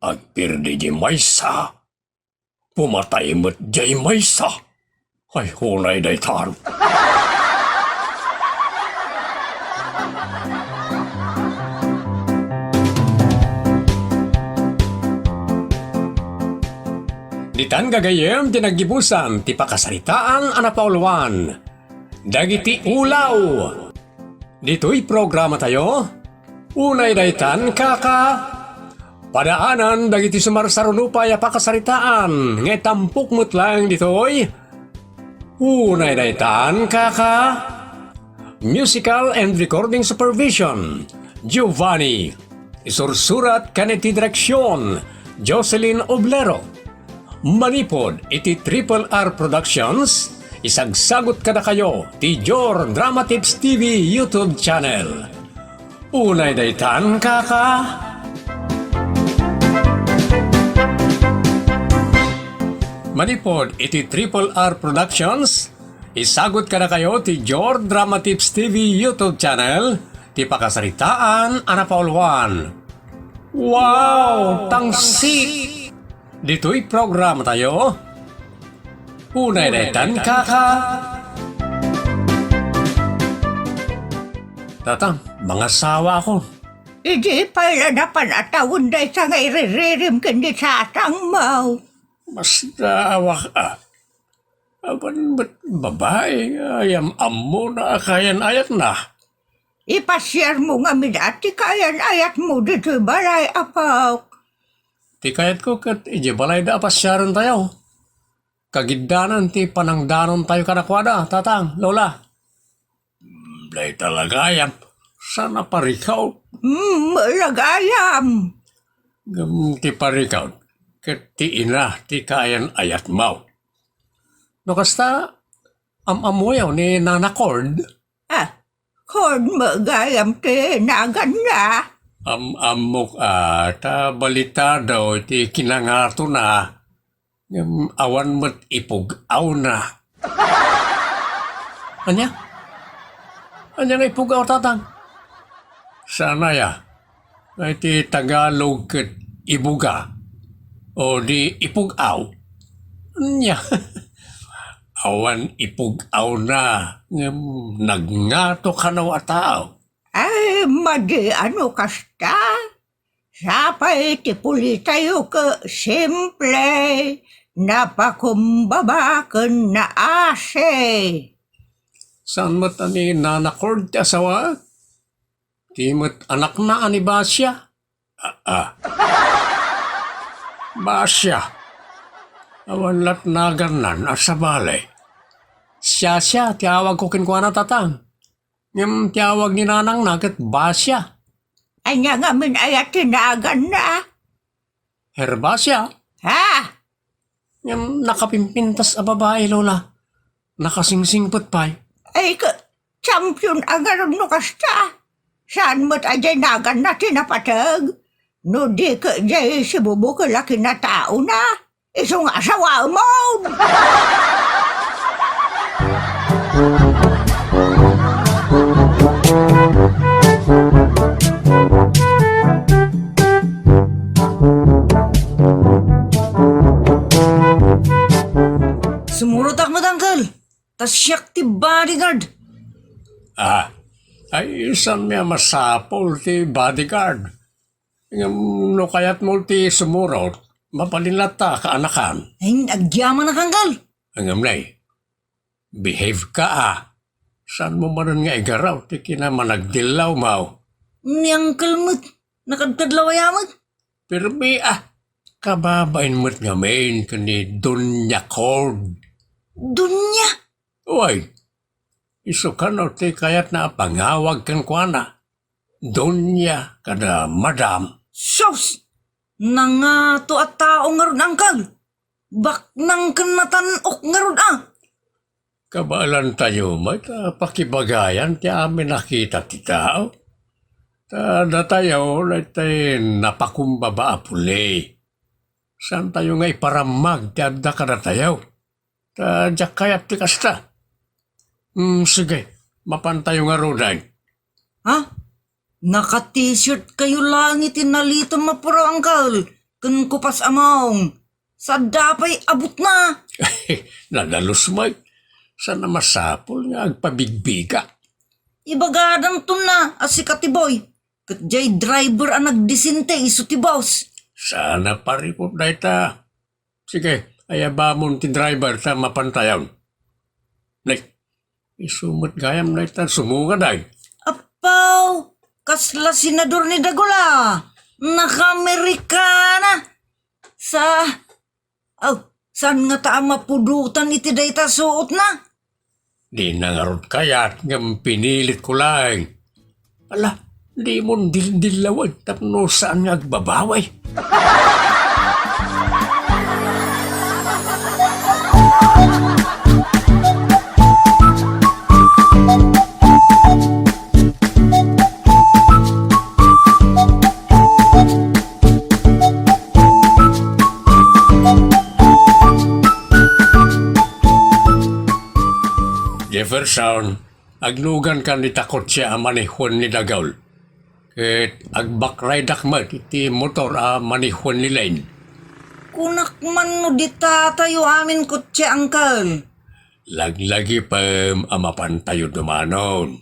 Agpirdi di maysa. Pumatay met diay maysa. Ay, unay daytan. Ditan gagayyem ti naggibusan ti pakasaritaan a napauluan dagiti ulaw. Ditoy programatayo, Unay Daytan, Kaka, padaanan dagiti sumarsaruno pay a pakasaritaan nga itampok met laeng ditoy Unay Daytan, Kaka. Musical and recording supervision, Giovanni. Isursurat ken iti direksion, Jocelyn Oblero. Manipud iti Triple R Productions, isagsagut kadakayo ti Jor Drama Tips T V YouTube channel. Unay daytan, kaka. Manipud iti Triple R Productions, isagut kadakayo ti Jor Drama Tips T V YouTube channel, ti pakasaritaan a napauluan. Wow! Tangsit! Ditoy programatayo, Unay daytan, kaka. Tatang, mangasawa ako. Idi pay la napan a tawen dayta nga iriririm ken ni tatangmo. Basta awak a. Awan met babae nga ayam-ammona a kayan-ayatna. Ipasiarmo ngamin a ti kayan-ayatmo ditoy balay, apok. Ti kayatko ket idiay balayda a pasiarentayo. Kagiddanan ti panangdanontayo kadakuada, tatang, lola. Dayta la gayam, saan a parikaw? Hmm, la gayam. Ngem ti parikaw, ket ti ina ti kaayan-ayatmo. No kasta, am-ammoyo ni Nana Cord? Ah, Cord met gayam ti naganna? Am-ammok a, ta balitado ti kinangatona, ngem awan met ipug-awna. Ania? Ania nga ipug-aw, tatang? Saan aya? Nga iti Tagalog ket ibuga, o di ipug-aw? Ania? Awan ipug-awna, ngem nagngato kano a tao. Ay, madi a no kasta. Sapay ti pulitayo ket simple, napakumbaba ken naasi. Saan met a ni Nana Cord ti asawaek? Ti met anakna a ni Basia? Ah, ah. Basia. Awan lat nagannan a sabali. Siasia ti awagko kenkuana, tatang. Ngem ti awag ni nanangna ket Basia. Ania ngamin aya ti naganna? Herbasia? Ha? Ngem nakapimpintas a babai, Lola. Nakasingsingpet pay. Ay, ka-, champion a ngarud no kasta. Saan met a diay naganna ti napateg? No di ket diay sibubukel a kinataona. Isu nga asawaemon! Sumurotak met, uncle. Ta siak ti bodyguard. Ah, ay, saan mi a masapul ti bodyguard? Ngem no kayatmo ti sumurot, mabalin latta a kaanakan. Ay, agyamanak, uncle. Ngem nay, behave ka, a. Saanmo manen nga igaraw ti kinamanagdillawmo? Ni uncle met, nakadkadlaw aya met. Permi, a. Kababain met ngamin ken ni Doña Cord. Doña? Uy, isu kano ti kayatna a pangawag kenkuana. Doña kada Madam. Sus! Nangato a tao ngarud, uncle. Baknang ken natan-ok ngarud, a. Kabaelantayo met a pakibagayan ti amin a kita ti tao. Ta datayo, daytay napakumbaba a puli. Saantayo nga iparammag ti adda kadatayo. Ta diak kayat ti kasta. Hmm, sige, mapantayo ngaruden. Ha? Naka-t-shirt kayo laeng iti nalitem a puraw, uncle, ken kupas a maong. Sadda pay abutna. Nadalus met. Saan a masapul nga agpabigbiga? Ibagadanton na a sika ti boy. Ket diay driver a nagdisinte isu ti boss. Saan a parikut dayta. Sige, ayabamon ti driver ta mapantayon. Nay, isu met gayam dayta sumungad ay. Apaw, kasla senador ni Dagula. Naka-Amerikana. Sa, aw, saan ngata a mapudotan iti dayta suotna? Dina ngarud kayat ngem pinilitko laeng. Ala, dimon dildillawen tapno saan nga agbabawi. Jefferson, agnugankan dita kotse a manihuen ni Dagul. Ket agbakrideak met iti motor a manihuen ni Lane. Kunak man no ditatayo amin kotse, uncle. Laglagipem a mapantayo dumanon.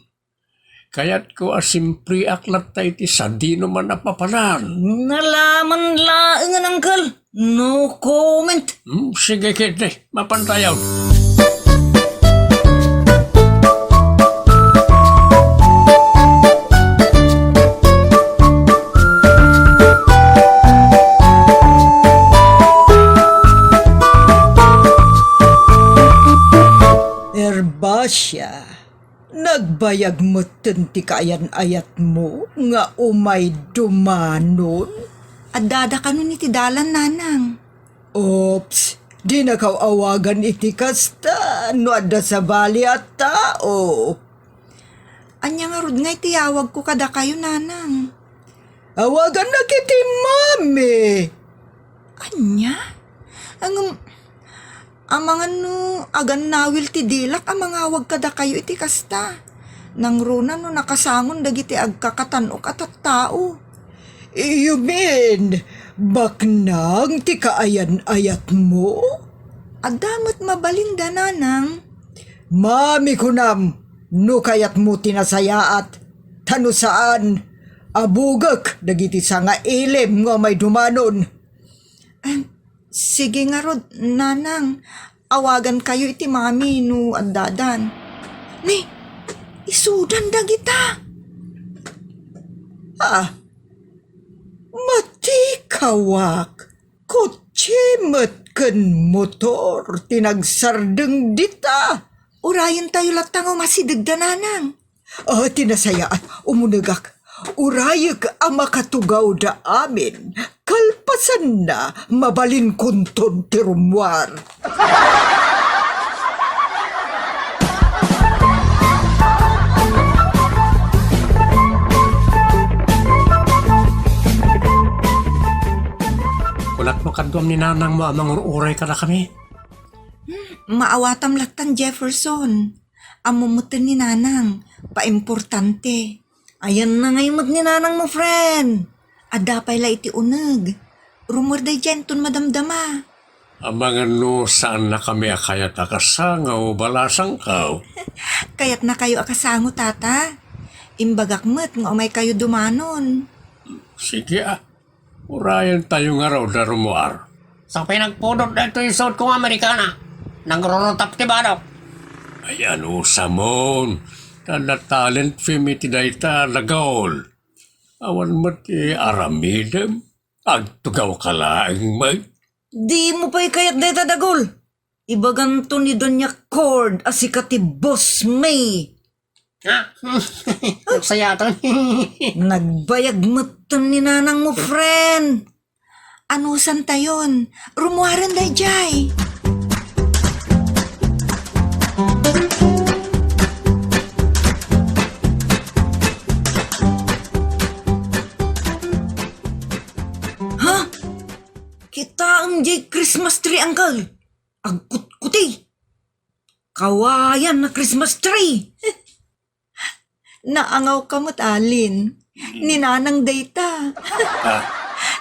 Kayatko a simpreak latta iti sadinoman a papanan. Nalaman laengen, uncle. No comment. Hmm, sige, kidney. Mapantayon. Herbasia. Nagbayag metten ti kaayan-ayatmo nga umay dumanon? Addada kanon iti dalan, nanang. Oops, dinakaw awagan iti kasta no adda sabali a tao. Ania ngarud ngay ti awagko kadakayo, Nanang? Awagannak iti Mami. Ania? Ngem, amangan no agannawil ti dilak a mangawag kadakayo iti kasta. Nangruna no nakasangon dagiti agkakatan-ok a tattao. You mean, baknang ti kaayan-ayatmo? Adda met mabalinda, Nanang. Mami, kunam, no kayatmo ti nasayaat, ta no saan, abugek dagiti sangailim nga umay dumanon. Ah, sige ngarud, Nanang, awagankayo iti Mami no addadan. Ni, isudan dagita. Ah, matikawak, kotse met ken motor ti nagsardeng dita. Urayentayo latta nga umasidegda, Nanang. Ah, ti nasayaat, umunegak. Urayek a makatugawda amin. Kalpasanna, mabalinkonton ti rummuar. Kunak no kaduam ni nanangmo a mangur-uray kadakami. Hmm, maawatam lattan, Jefferson. Ammom metten ni Nanang, paimportante. Ayanna ngay met ni nanangmo, friend. Adda pay la iti uneg. Rummuar daydiay inton madamdama. Amangan no saannakami a kayat a kasangaw, balasangkaw. Kayatnakayo a kasango, Tata. Imbagak met nga umaykayo dumanon. Sige, ah. Urayentayo ngarud a rummuar. Sa pinagpudot daytoy suotko nga Amerikana, nangrurutap ti badok. Ay, anusamon, ta na-talent fame iti dayta, Dagul. Awan met ti aramidem, agtugawka laeng met. Dimo pay kayat dayta, Dagul. Ibaganto ni Doña Cord a sika ti boss mi. Ah, nagsayaton. Nagbayag metten ni nanangmo, friend. Anusantayon, rummuaren daydiay. Ha? Kitaem diay Christmas tree, uncle. Agkutkuti. Kawayan a Christmas tree. Naangawka met, Alin. Ni nanang dayta. Ah.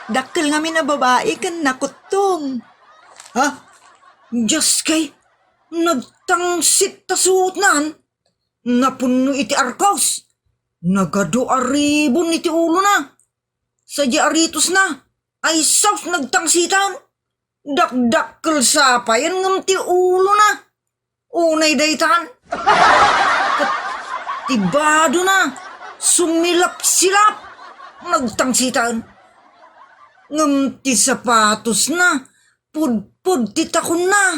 Dakkel ngamin a babai ken nakuttom. Ha? Dios kay, nagtangsit ta suotnan. Napunno iti arkos. Nagadu a ribon iti ulona. Sadiay aritosna, ay sus, nagtangsitan. Dakdakkel sapayen ngem ti ulona. Unay daytan. Ket ti badona, sumilapsilap. Nagtangsitan. Ngem ti sapatosna, pudpod ti takonna.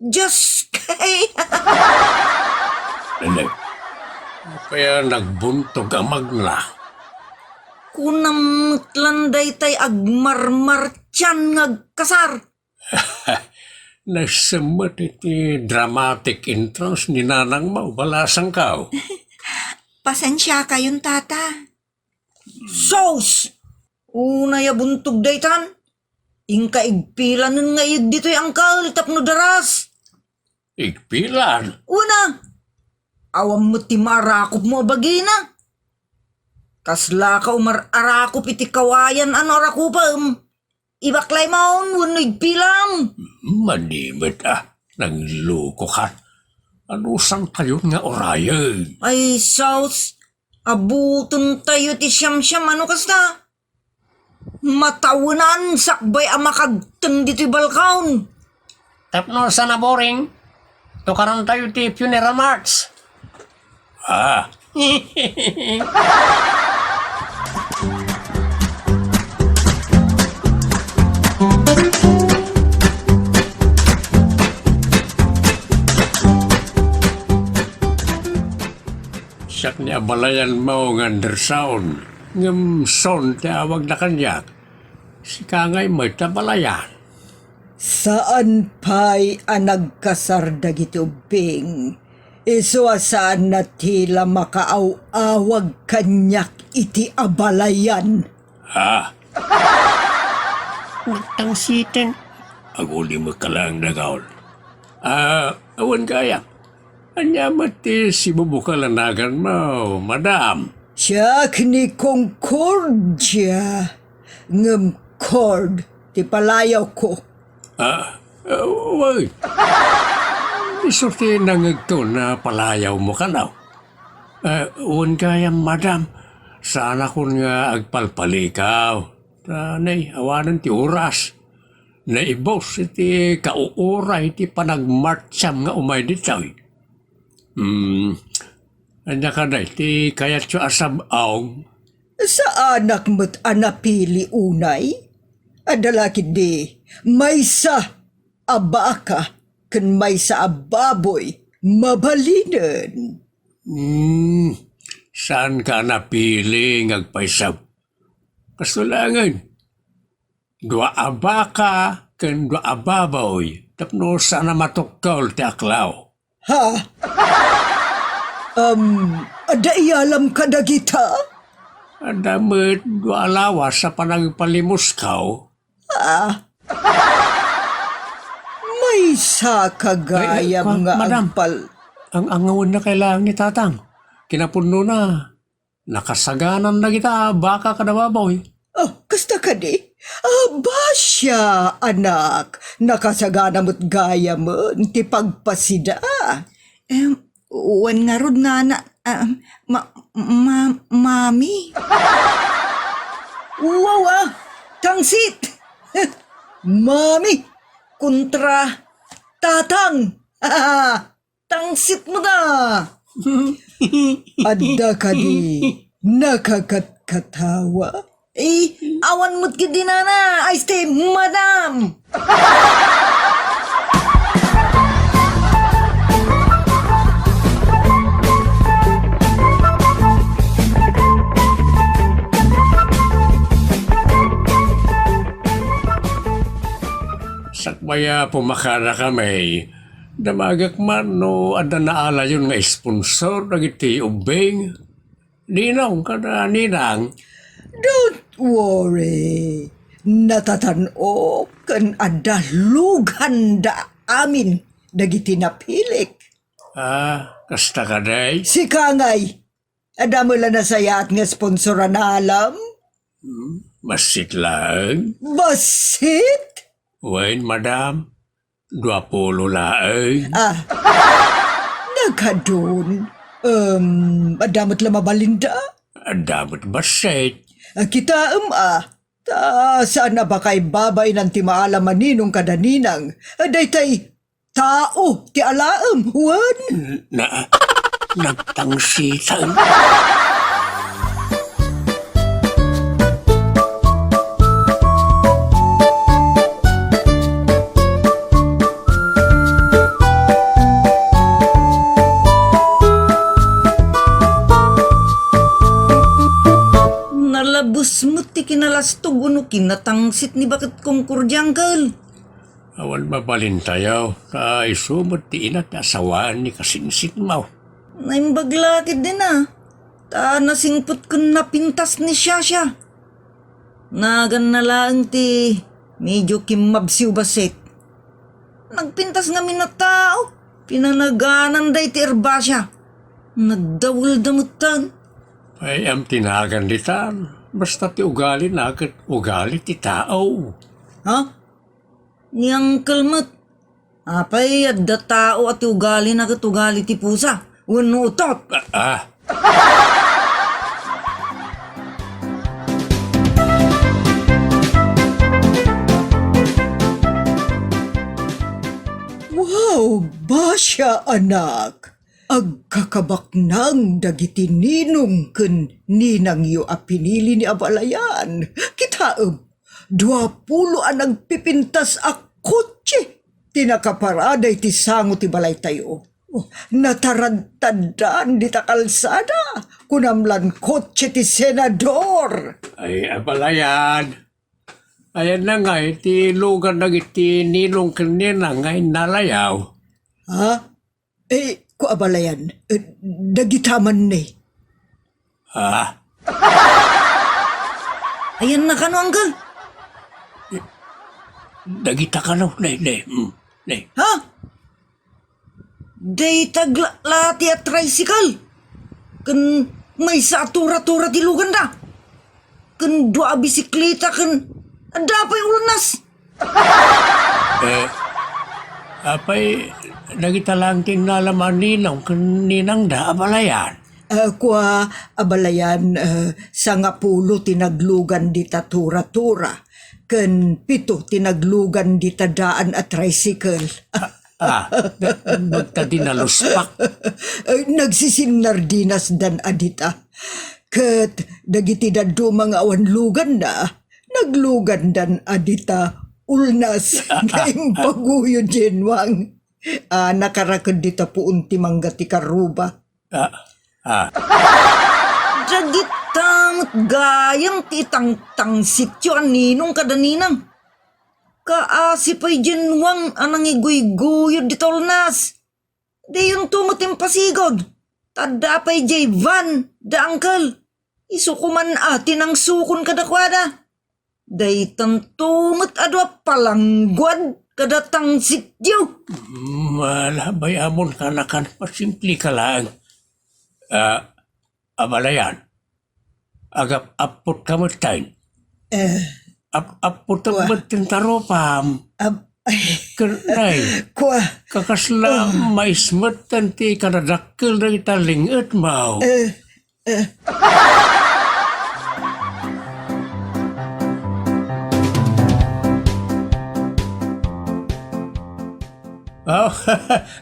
Dios kay! Ano? Kaya nagbuntog a magna. Kunam met lan daytay agmarmartian nga agkasar. Nasemmet iti dramatic entrance ni nanangmo, balasangkaw. Pasensiakayon, tata. Sus! Unay a buntog daytan, inka igpilanen nga iyeg ditoy, angkel, tapno daras. Igpilan? Una, awan met ti maarakopmo a bagina. Kaslaka umar-arakop iti kawayan a no arakopem. Ibaklaymon wenno igpilam. Mani met a, naglukokan. Anusantayon nga urayen? Ay, sus, abutentayo ti siamsiam a no kasta. Matawenan sakbay a makagteng ditoy balkon. Tapno saan a boring, tukarantayo ti funeral march. Ah. Siak ni abalayanmo nga Anderson, ngem Son ti awagda kaniak. Sika ngay met a balayan. Saan pay a nagkasar dagiti ubbing, isu a saanna ti la makaaw-awag kaniak iti abalayan. Ha? Nagtangsiten. Agulimekka laeng, Dagaul. Ah, awan gayam. Ania met ti sibubukal a naganmo, madam? Siak ni Concordia, ngem Cord ti palayawko. Ah, ah, wen. Isu ti nangngegko a palayawmo kano. Ah, wen gayam, madam, saanakon nga agpalpalikaw. Ta, nay, awanen ti oras. Naibus iti kauuray ti panagmartsam nga umay ditoy. Hmm, ania kadi ti kayatyo a sab-aw? Saanak met a napili unay? Adda la ketdi maysa a baka ken maysa a baboy mabalinen. Hmm, saanka a napili nga agpayso? Kasto laengen. Dua a baka ken dua a baboy tapno saan a matukkel ti aklaw. Ha? Am, adda iyalam kadagita? Adda met dua a lawas a panagpalimuskaw. Ah. Maysa ka gayam nga agpal- Ay, ay, madam. Ang angawan na kailangan ni Tatang. Kinapudnona. Nakasaganan dagita baka kada baboy. Oh, kasta kadi? Ah, basya, anak. Nakasagana met gayamen ti pagpasida. Em, wen ngarud, nana, ah, ma-, ma-, mami? Wow, ah, tangsit! Mami kontra tatang! Tangsit mo da! Adda kadi nakakatkatawa? Eh, awan met ketdi nana, ay, stay, madam! Sakbay a pumakada kami, damagek man no adda naalayon nga sponsor dagiti ubbing. Ninong kada ninang. Don't worry. Natatan-ok ken adda luganda amin dagiti napilik. Ah, kasta kadi? Sika ngay, adda met la nasayaat nga sponsor a naalam? Hmm, bassit laeng. Bassit? Wen, madam. Dua pulo laeng. Ah, nagkadun. Um, adda met la mabalinda? Adda met bassit. Ah, kitaem a. Ta saan a baka ibabain ti maalam a ninong kada ninang. Ah, daytay tao ti alaem, wen? Na, nagtangsitan. Nalabes met ti kinalastog wenno kinatangsit ni Baket Concordia, Uncle. Awan mabalintayo, ta isu met ti ina ti asawaan ni kasinsinmo. Naimbag la ketdin a, ta nasingpet ken napintas ni Shasha. Naganna laeng ti medio kimmabsiw bassit. Nagpintas ngamin a tao, pinanagananda iti erbasya. Nagdawelda metten. Ay, am ti nagan ditan. Basta ti ugalina ket ugali ti tao. Ha? Ni Uncle met. Apay, adda tao a ti ugalina ket ugali ti pusa wenno utot. Ah, ah. Wow, basya, anak! Agkakabaknang dagiti ninong ken ninangyo a pinili ni abalayan. Kitaem, dua pulo a nagpipintas a kotse ti nakaparada iti sango ti balaytayo. Oh, nataradtadan dita kalsada. Kunam lan kotse ti senador. Ay, abalayan. Ayanna ngay ti lugan dagiti ninong ken ninang nga innalayaw. Ha? Eh, kua abalayan, eh, dagita man ni. Ah. Ayanna kano, Uncle? Dagita kano, ne, ne, mm, ne. Ha? Dayta aglala ti a tricycle. Ken maysa a tura-tura ti luganda. Ken dua a bisikleta ken adda pay ulnas. Eh, apay, dagita laeng ti innala ni ninong ken ninangda, abalayan? Eh, kua, abalayan, eh, sangapulo ti naglugan dita tura-tura, ken pito ti naglugan dita daan a tricycle. Ah, da-, bagta di naluspak. Eh, nagsisinardinasdan a dita. Ket dagiti dadduma nga awan luganna, naglugandan a dita ulnas nga impaguyo, Jenwang. Ah, nakaraked dita puon ti mangga ti karuba. Ah, ah. Dagita met gayam ti itangtangsityo a ninong kada ninang. Kaasi pay Jenwang a nangiguyguyod dita ulnas. Diyonto met impasigud. Ta adda pay diay van da uncle. Isu koma a ti nangsukon kadakuada. Daytanto met adu a palangguad kada tangsityo. Malabay amon kanakan, pasimplika laeng. Ah, abalayan. Agap-appotka metten. Eh. Ap-, appotek Kua. Metten ta rupam. Ab-, Ken, nay, Kua. Kakasla, mais metten ti kadadakkel dagita ling-etmo. Eh, eh. Oh,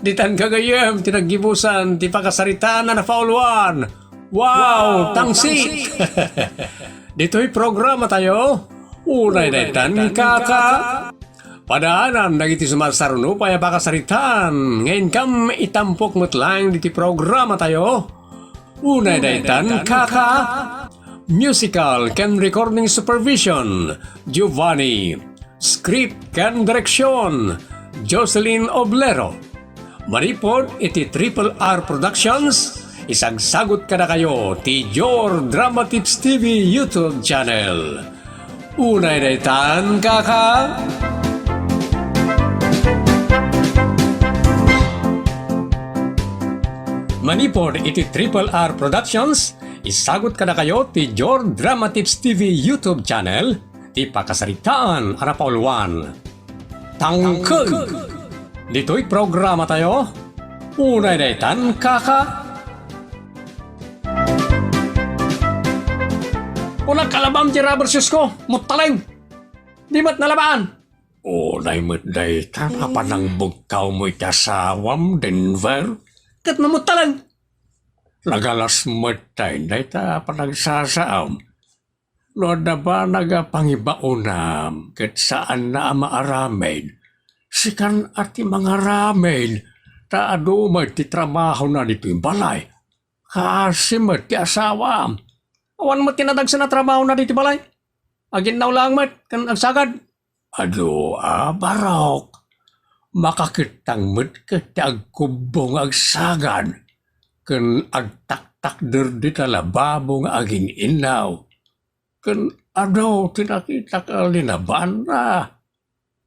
ditan gagayyem ti naggibusan ti pakasaritaan a napauluan. Wow, wow, tangsit! Tangsit! Ditoy programa tayo, unay daytan, kaka. Padaanan dagiti sumasaruno pay a pakasaritaan nga inkam itampok met laeng ditoy programa tayo. Unay daytan, kaka. Musical ken recording supervision, Giovanni. Script ken direksion, Jocelyn Oblero. Manipud iti Triple R Productions, isagsagut kadakayo ti Jor Dramatips T V YouTube channel. Unay daytan, kaka. Manipud iti Triple R Productions, isagut kadakayo ti Jor Dramatips T V YouTube channel, ti pakasaritaan a napauluan. Tangkeg! Ditoy programa tayo, unay daytan, kaka. Unak, alabam ti rubber shoes ko, muttaleng! Di met nalabaan! Unay met daytan a panangbugtawmo iti asawam, Denver. Ket namuttaleng! Nagalas met dayta a panagsasaam. No adda banag a pangibaonam ket saanna a maaramid, sikan a ti mangaramid, ta adu met ti trabahona ditoy balay. Kaasi met ti asawam. Awan met ti nadagsen a trabahona ditoy balay. Aginnaw laeng met ken agsagad. Adu a barok, makakettang met ket ti agkubbo nga agsagad ken agtaktakder dita lababo nga agin-innaw. Ken adu ti nakitak a linabanna.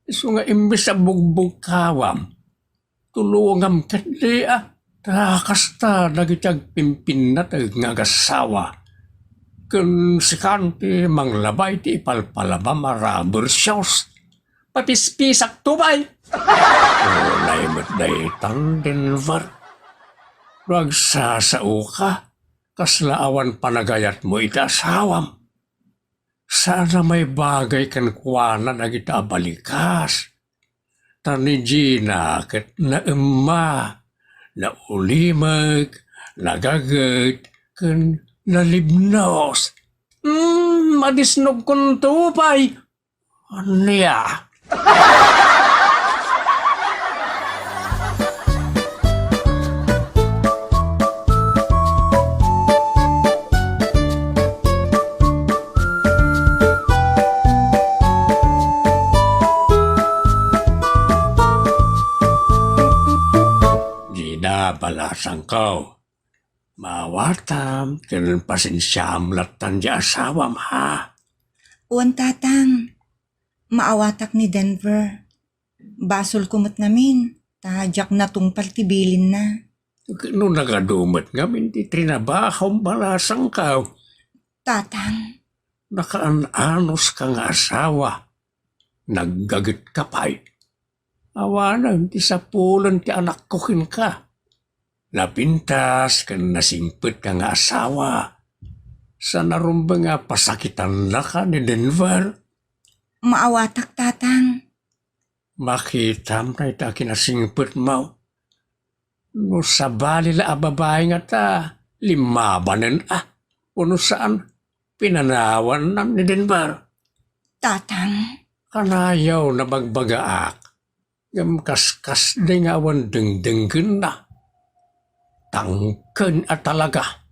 Isu nga imbes a bugbugtawam, tulongam ketdi a. Ta kasta dagiti agpimpinnateg nga agassawa. Ken sikan ti manglabay ti ipalpalabam a rubber shoes. Papispisak to, bay! Unay met daytan, Denver. No agsasaoka, kasla awan panagayatmo iti asawam. Saan a maibagay kenkuana dagita a balikas. Ta ni Gina ket naemma, naulimek, nagaget, ken nalibnos. Hmm, madisnogkonto pay. Ania? Sangkaw, maawatam ken pasensiaam lattan ti asawam, ha? Wen, Tatang. Maawatak ni Denver. Basolko met ngamin, ta diak natungpal ti bilinna. No nagadu met ngamin ti trinabahom, balasangkaw. Tatang. Nakaan-anuska nga asawa. Naggagetka pay. Awanen ti sapulen ti anakko kenka. Napintas ken nasingpetka nga asawa. Saan a rumbeng a pasakitannaka ni Denver? Maawatak, Tatang. Makitam dayta kinasingpetmo. No sabali la a babai ngata, limmabanen a. Wenno saan, pinanawanam ni Denver. Tatang. Kanayon a bagbagaak, ngem kaskasdi nga awan dengdenggenna. Tangken a talaga.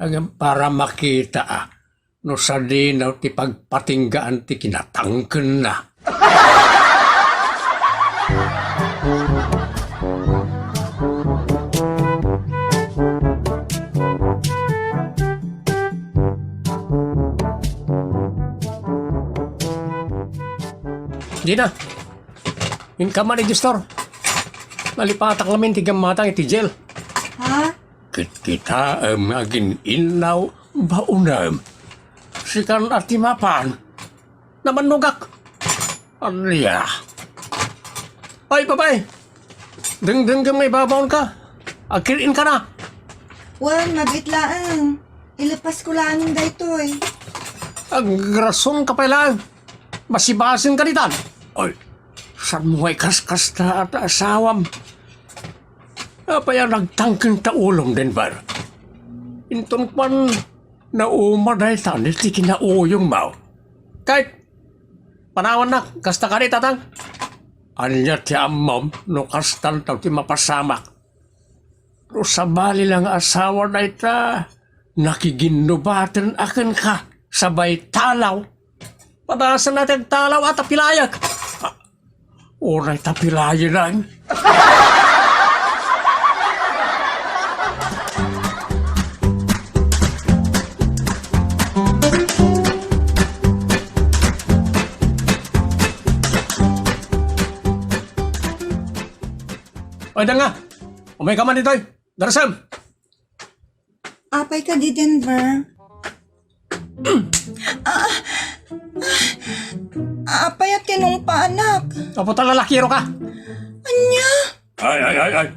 Ngem para makita a no sadino ti pagpatinggaan ti kinatangkenna. Dina, inka man idiay store. Nalipatak lamin ti gammatang iti jail. Ha? Kitkitaem nga agin-innaw baonem. Sikan a ti mapan. Namannogak. Ania? Ay, babai! Dengdengngem nga ibabaonka. Agkir-inka na. Wen, mabit laeng. Ilepasko laeng daytoy. Agrasonka pay laeng. Basibasinka ditan. Ay, saanmo nga ikaskasta a ta asawam? Apay a nagtangken ta ulom, Denver? Inton kuan, nauma dayta iti kinauyongmo. Kay, panawannak, kasta kadi, Tatang? Ania ti ammom no kastan ti mapasamak? No sabali la nga asawa dayta, nakiginnubaten a kenka, sabay talaw. Padasen a ti agtalaw a tapilayak. Ah, uray tapilayenan. Ay, danga! Umayka man ditoy! Darasem! Apay kadi, Denver? Ah, ah, apay a tinungpaanak? Apo ta lalakiroka. Ania? Ay, ay, ay, ay.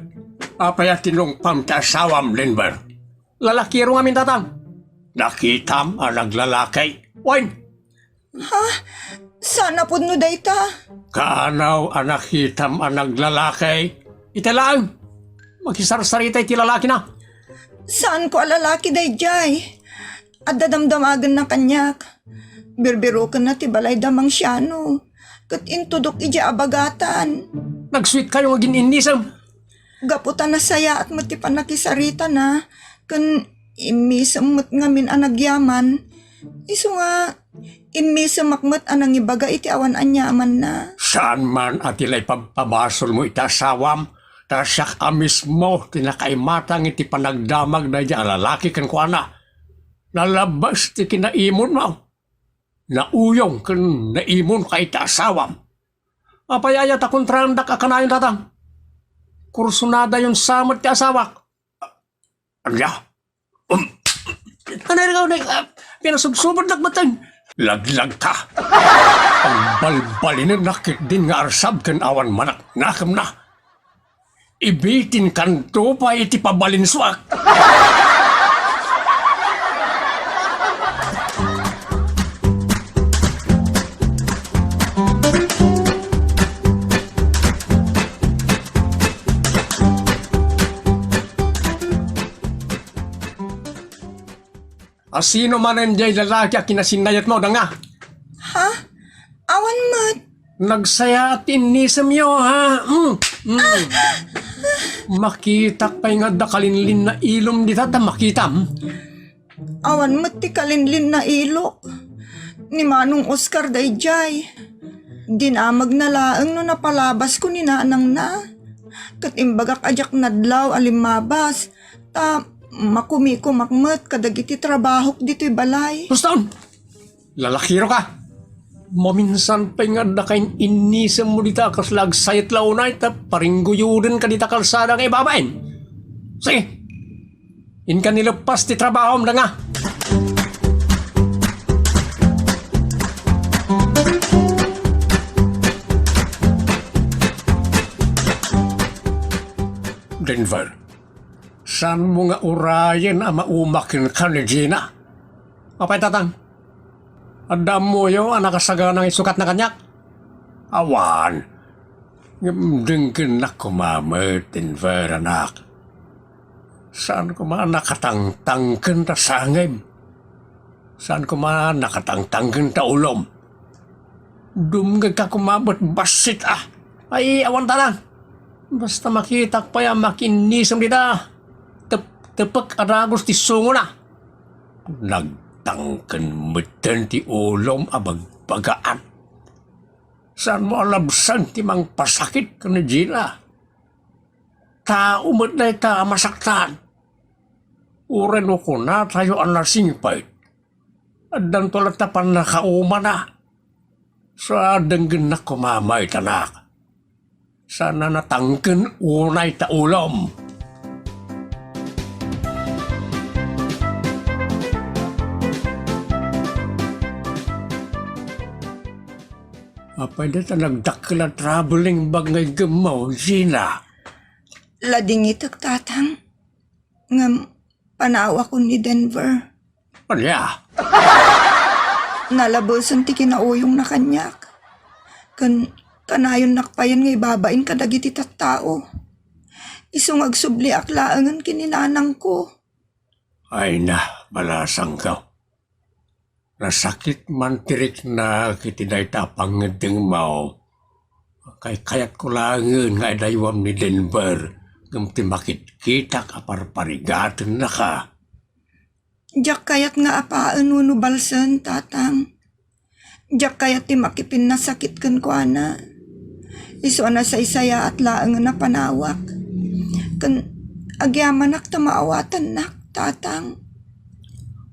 Apay a tinungpam ti asawam, Denver? Lalakiro ngamin, Tatang. Nakitam a naglalaki. Wen, Ha? Saan a pudno dayta? Kaanaw a nakitam a naglalaki. Ita laeng. Makisarsarita iti lalakina. Saanko a lalaki daydiay. Adda damdamagenna kaniak. Birbirokenna ti balayda mangsiano. Ket intudok idiay abagatan. Nagsuitkayo nga agin-innisem. Gapu ta nasayaat met ti pannakisaritana, ken immisem met ngamin a nagyaman, isu nga immisemak met a nangibaga iti awan aniamanna. Saan man a ti la ipabpabasolmo iti asawam, ta siak a mismo ti nakaimatang iti panagdamag daydiay a lalaki kenkuana. Nalabas ti kinaimonmo. Nauyong ken naimonka iti asawam. Apay aya ta kontraandak a kanayon, Tatang? Kursunadayon sa met ti asawak. Ania? Um, anay nga, anay, ah, pinasubsubadnak met. Laglagta. Pagbalbalinennak ketdin nga arsab ken awan manaknakemna. Ibitinkanto pay iti pabalinsuak. A sino manen diay lalaki a kinasinnayetmo, danga? Ha? Awan met. Nagsayaat ti innisemyo, ha? Mm, mm. Makitak pay nga adda kalinlinna ilom dita ta makitam. Awan met ti kalinlinna ilok. Ni Manong Oscar daydiay. Dinamagna laeng no napalabasko ni nanangna. Ket imbagak a diak nadlaw a limmabas, ta makumikumak met kadagiti trabahok ditoy balay. Basta! Lalakiro ka! Maminsan pay nga adda kain-innisem mo dita a kasla agsayet la unay ta paringguyuden ka dita kalsada nga ibabain. Sige! Inka nileppas ti trabahom, danga! Denver, saan mo nga urayen a maumaken ka ni Gina? Apay, Tatang? Adda ammoyo a nakasagana nga isukatna kaniak? Awan. Ngem denggennak koma met, Denver, anak. Saan koma a nakatangtangken ta sangem. Saan koma a nakatangtangken ta ulom. Dumngegka koma met bassit a. Ay, awan, Tatang. Basta makitak pay a makiinnisem dita. Tep-, tepek a dagus ti sungona. Nagtangken metten ti ulom a bagbagaan. Saan mo a labsang ti mangpasakit ken ni Gina? Tao met dayta a masaktan. Uray no kunatayo a nasingpet, addanto latta pannakaumana. Sa denggennak koma met, anak. Saan a natangken unay ta ulom. Apay dayta nagdakkel a traveling bag nga iggemmo, Gina? Ladingitek, Tatang. Ngem panaawakon ni Denver. Ania? Nalabesen ti kinauyongna kaniak. Ken kanayonnak payen nga ibabain kadagiti tattao. Isu nga agsubliak laengen ken ni nanangko. Ay na, balasangko. Nasakit man ti rikna iti dayta a pangngeddengmo. Kaykayatko laengen nga idaywam ni Denver ngem ti makitkitak a parparigatennaka. Diak kayat nga apaen wenno balsen, Tatang. Diak kayat ti makipinnasakit kenkuana. Isu a nasaysayaat laengen a panawak. Ken agyamanak ta maawatannak, Tatang.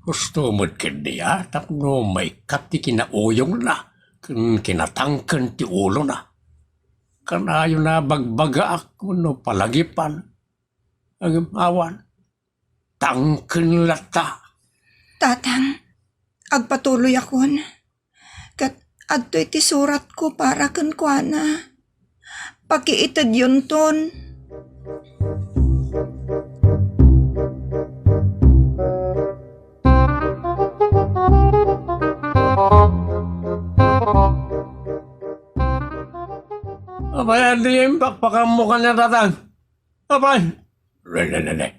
Husto met ketdi a tapno maikkat ti kinauyongna ken kinatangken ti ulona. Kanayona a bagbagaak wenno palagipan. Ngem awan. Tangken latta. Tatang, agpatuloyakon. Ket adtoy ti suratko para kenkuana. Pakiitedyonton. Apay, adi, pakpakammo kaniak, Tatang? Apay? Re, re, re, re.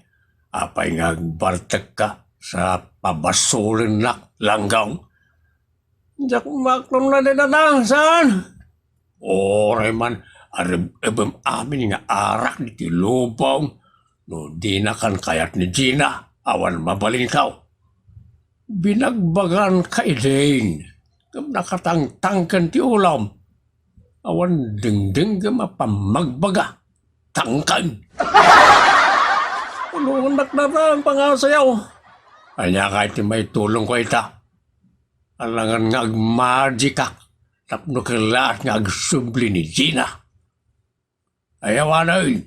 Apay nga agbartekka sa pabasolennak, Langgong? Diak maklon na di, Tatang, saan? Uray man, areb-ebem amin nga arak ditoy lubong. No dinakan kayat ni Gina, awan mabalinkaw. Binagbaganka idin, ngem nakatangtangken ti ulom. Awan dengdengngem a pammagbaga. Tangken. Tulongannak, Tatang, pangasayaw. Ania ngay ti maitulongko ita? Alangan nga agmagikak tapno kellaat nga agsubli ni Gina. Ay, awanen.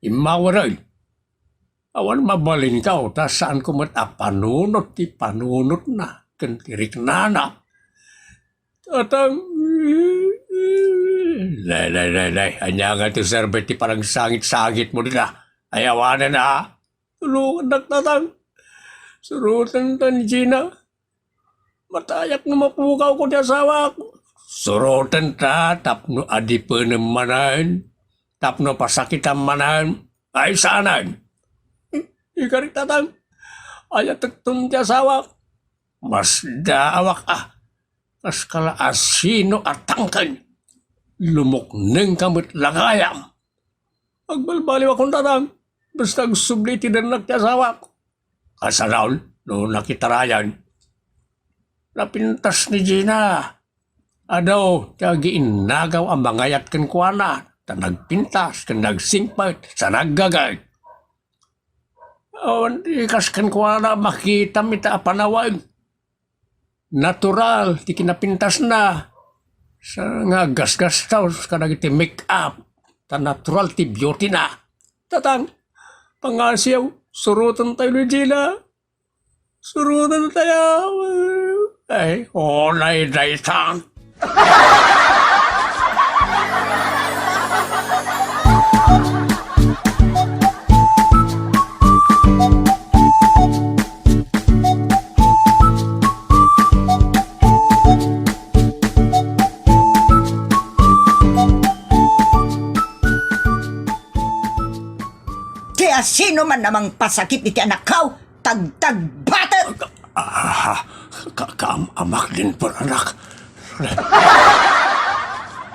Immawanen. Awan mabalinkaw, ta saanko met a panunot ti panunotna ken ti riknana. Tatang. Nay, nay, nay, nay. Ania nga ti serbi ti panagsangit-sangitmo dita? Ay, awanen, a. Tulongannak, Tatang. Surotenta ni Gina. Matayak no mapukawko ti asawak. Surotenta tapno adipenem manen, tapno pasakitam manen. Ay, saanen. Ikari, Tatang, ayatekton ti asawak. Masdaawak a. Kas kala a sino a tangken. Lumuknengka met, lagayam. Agbalbaliwakon, Tatang. Basta agsubli ti dennak ti asawak. Kasano no nakitarayan? Napintas ni Gina. Adu ti agiinnagaw a mangayat kenkuana. ta nagpintas ken nagsingpet sa naggaget. Awan di kas kenkuana makitam ita a panawen. Natural ti kinapintasna. Sa nga gasgastos kadagiti make-up, ta natural ti beauty na. Tatang, pangasiw, suroten tayo ni Gina. Suroten tayo. Ay, unay daytan. Ti asino man a mangpasakit iti anakko, tagtagbatek! Ah, ka-, kaam-amak din, anak.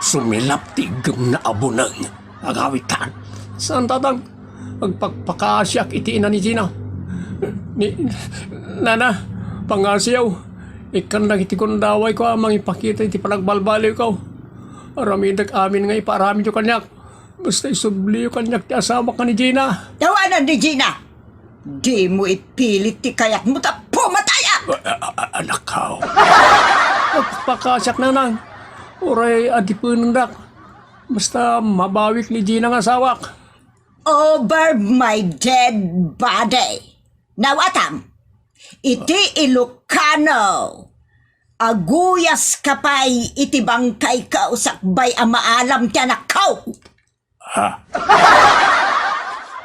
Sumilap ti iggemna a buneng. Agawitan. Saan, Tatang? Agpakpakasiak iti ina ni Gina. Ni, Nana, pangasiw. Ikkan dagiti gundawayko a mangipakita iti panagbalbaliwko. Aramidek amin nga ipaaramidyo kaniak. Basta isubliyo kaniak ti asawak nga ni Gina. Awanan ni Gina! Dimo ipilit ti kayatmo ta pumatayak! A-, a-, a-, anakko. Agpakasiak, Nanang. Uray adipenendak. Basta mabawik ni Gina nga asawak. Over my dead body. Nawatam, iti Ilocano, aguyaska pay iti bangkayko sakbay a maalam ti anakko. Ha?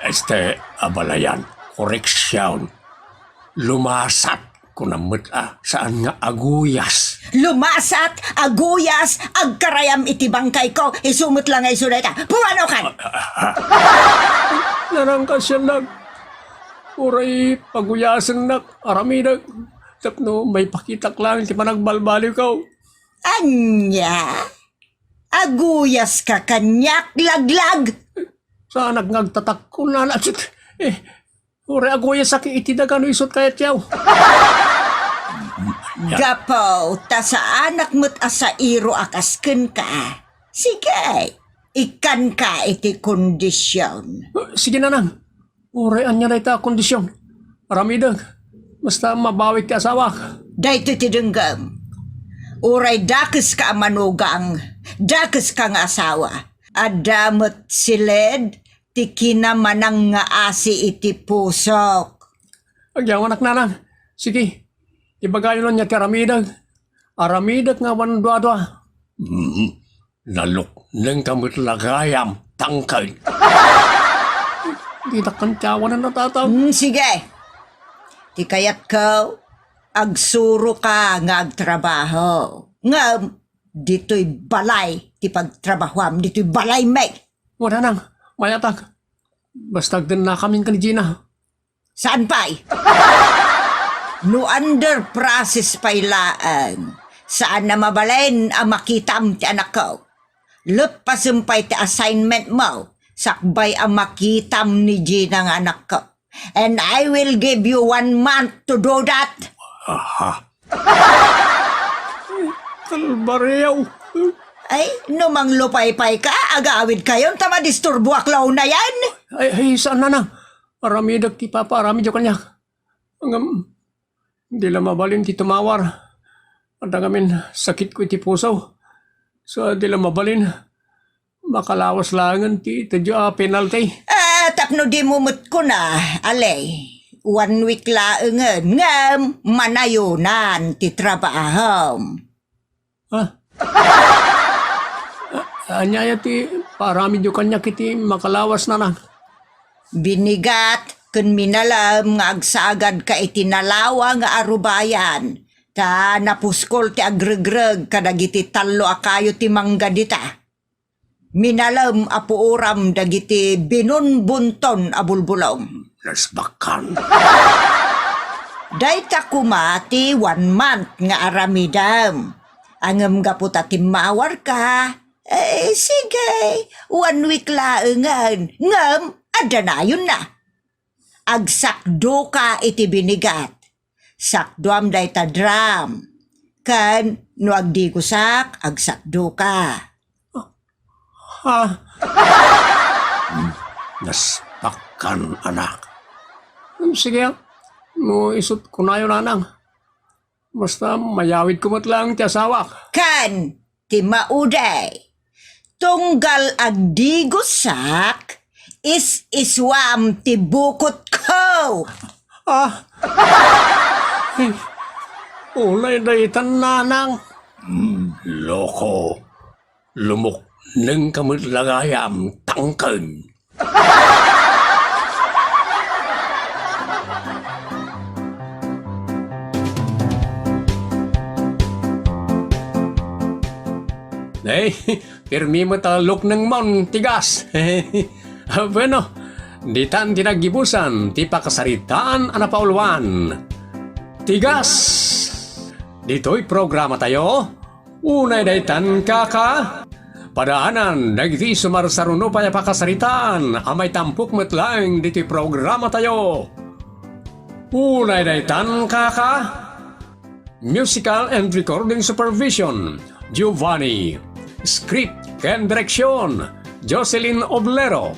Este, abalayan, koreksyon. Lumasat, kunam met a, saan nga aguyas. Lumasat, aguyas, agkarayam iti bangkayko, isu met la nga isu dayta. Pumanokan! Narangkasyannak, uray paguyasennak, aramidek, tapno maipakitak laeng ti panagbalbaliwko. Ania? Aguyaska kaniak, laglag? Saanak nga agtatakko, Nana. Eh, uray aguyasak iti daga no isut kayatyo. Gapu ta saanak met a sairo a kas kenka. Sige, ikkanka iti kondision. Sige, Nanang. Uray ania dayta a kondisyon. Aramidek. Basta mabawik ti asawak. Daytoy ti denggem. Uray dakeska a manugang, dakeska nga asawa. Adda met siled ti kinamanang nga asi iti pusok. Agyawanak, Nanang. Sige, ibagayon ania ti aramidek. Aramidek nga awan duadua. Mm. Naluknengka met la gayam, tangken. Ditak ken ti awanan a tatang. Mm, sige. Ti kayatko, agsuroka nga agtrabaho. Ngem, ditoy balay ti pagtrabahoam, ditoy balaymi. Wen, Nanang, mayatak. Basta agdennakamin ken ni Gina. Saan pay? No under process pay laeng, saan a mabalin a makitam ti anakko. Leppasem pay ti assignment mo, sakbay a makitam ni Gina nga anakko. And I will give you one month to do that. Aha. Kalbaryo. Ay, no manglupaypay ka, agawid kayon ta madisturboak la unayen. Ay, ay, saan, Nana? Aramidek ti ipapaaramidyo kaniak. Ngem, di la mabalin ti tumawar. Adda ngamin sakitko iti puso. So, di la mabalin. Makalawas laengen ti itedyo a penalty. Ah, tapno dimo met kuna, ale, one week laengen, ngem manayonan ti trabahom. Ha? A-, ania aya ti paaramidyo kaniak iti makalawas, Nana? Binigat ken minalem nga agsagad ka iti nalawa nga arubayan, ta napuskol ti agregreg kadagiti tallo a kayo ti mangga dita. Minalem a puoram dagiti binunbunton a bulbulong. Nasbakkan. Dayta koma ti one month nga aramidem. Ngem gapu ta timmawarka, eh, sige, one week laengen. Ngem, adda nayonna. Agsakdoka iti binigat. Sakdoam dayta drum. Ken no agdigosak, agsakdoka. Ha? Naspakkan, anak. Sige, no isut kunayo, nanang. Basta mayawid ko met lang ti asawak. Ken ti mauday, tunggal agdigosak, is-isuam ti bukotko. Ah! Ay, unay daytan, nanang. Hmm, loko. Lumukneng ka met la gayam, tangken. Ay, pirmi met a luknengmon, Tigas. Ah, bueno, ditan ti naggibusan ti pakasaritaan a napauluan. Tigas! Ditoy programatayo, Unay daytan, kaka? Padaanan dagiti sumarsaruno pay a pakasaritaan a maitampok met laeng ditoy programatayo. Unay daytan, kaka? Musical and recording supervision, Giovanni. Script ken direksyon, Jocelyn Oblero.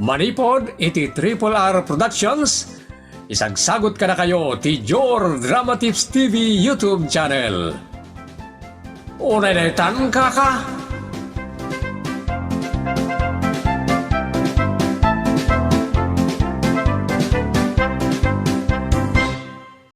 Manipod iti Triple R Productions, isagsagut kadakayo ti Jor Drama Tips T V YouTube channel. Unay daytan, kaka?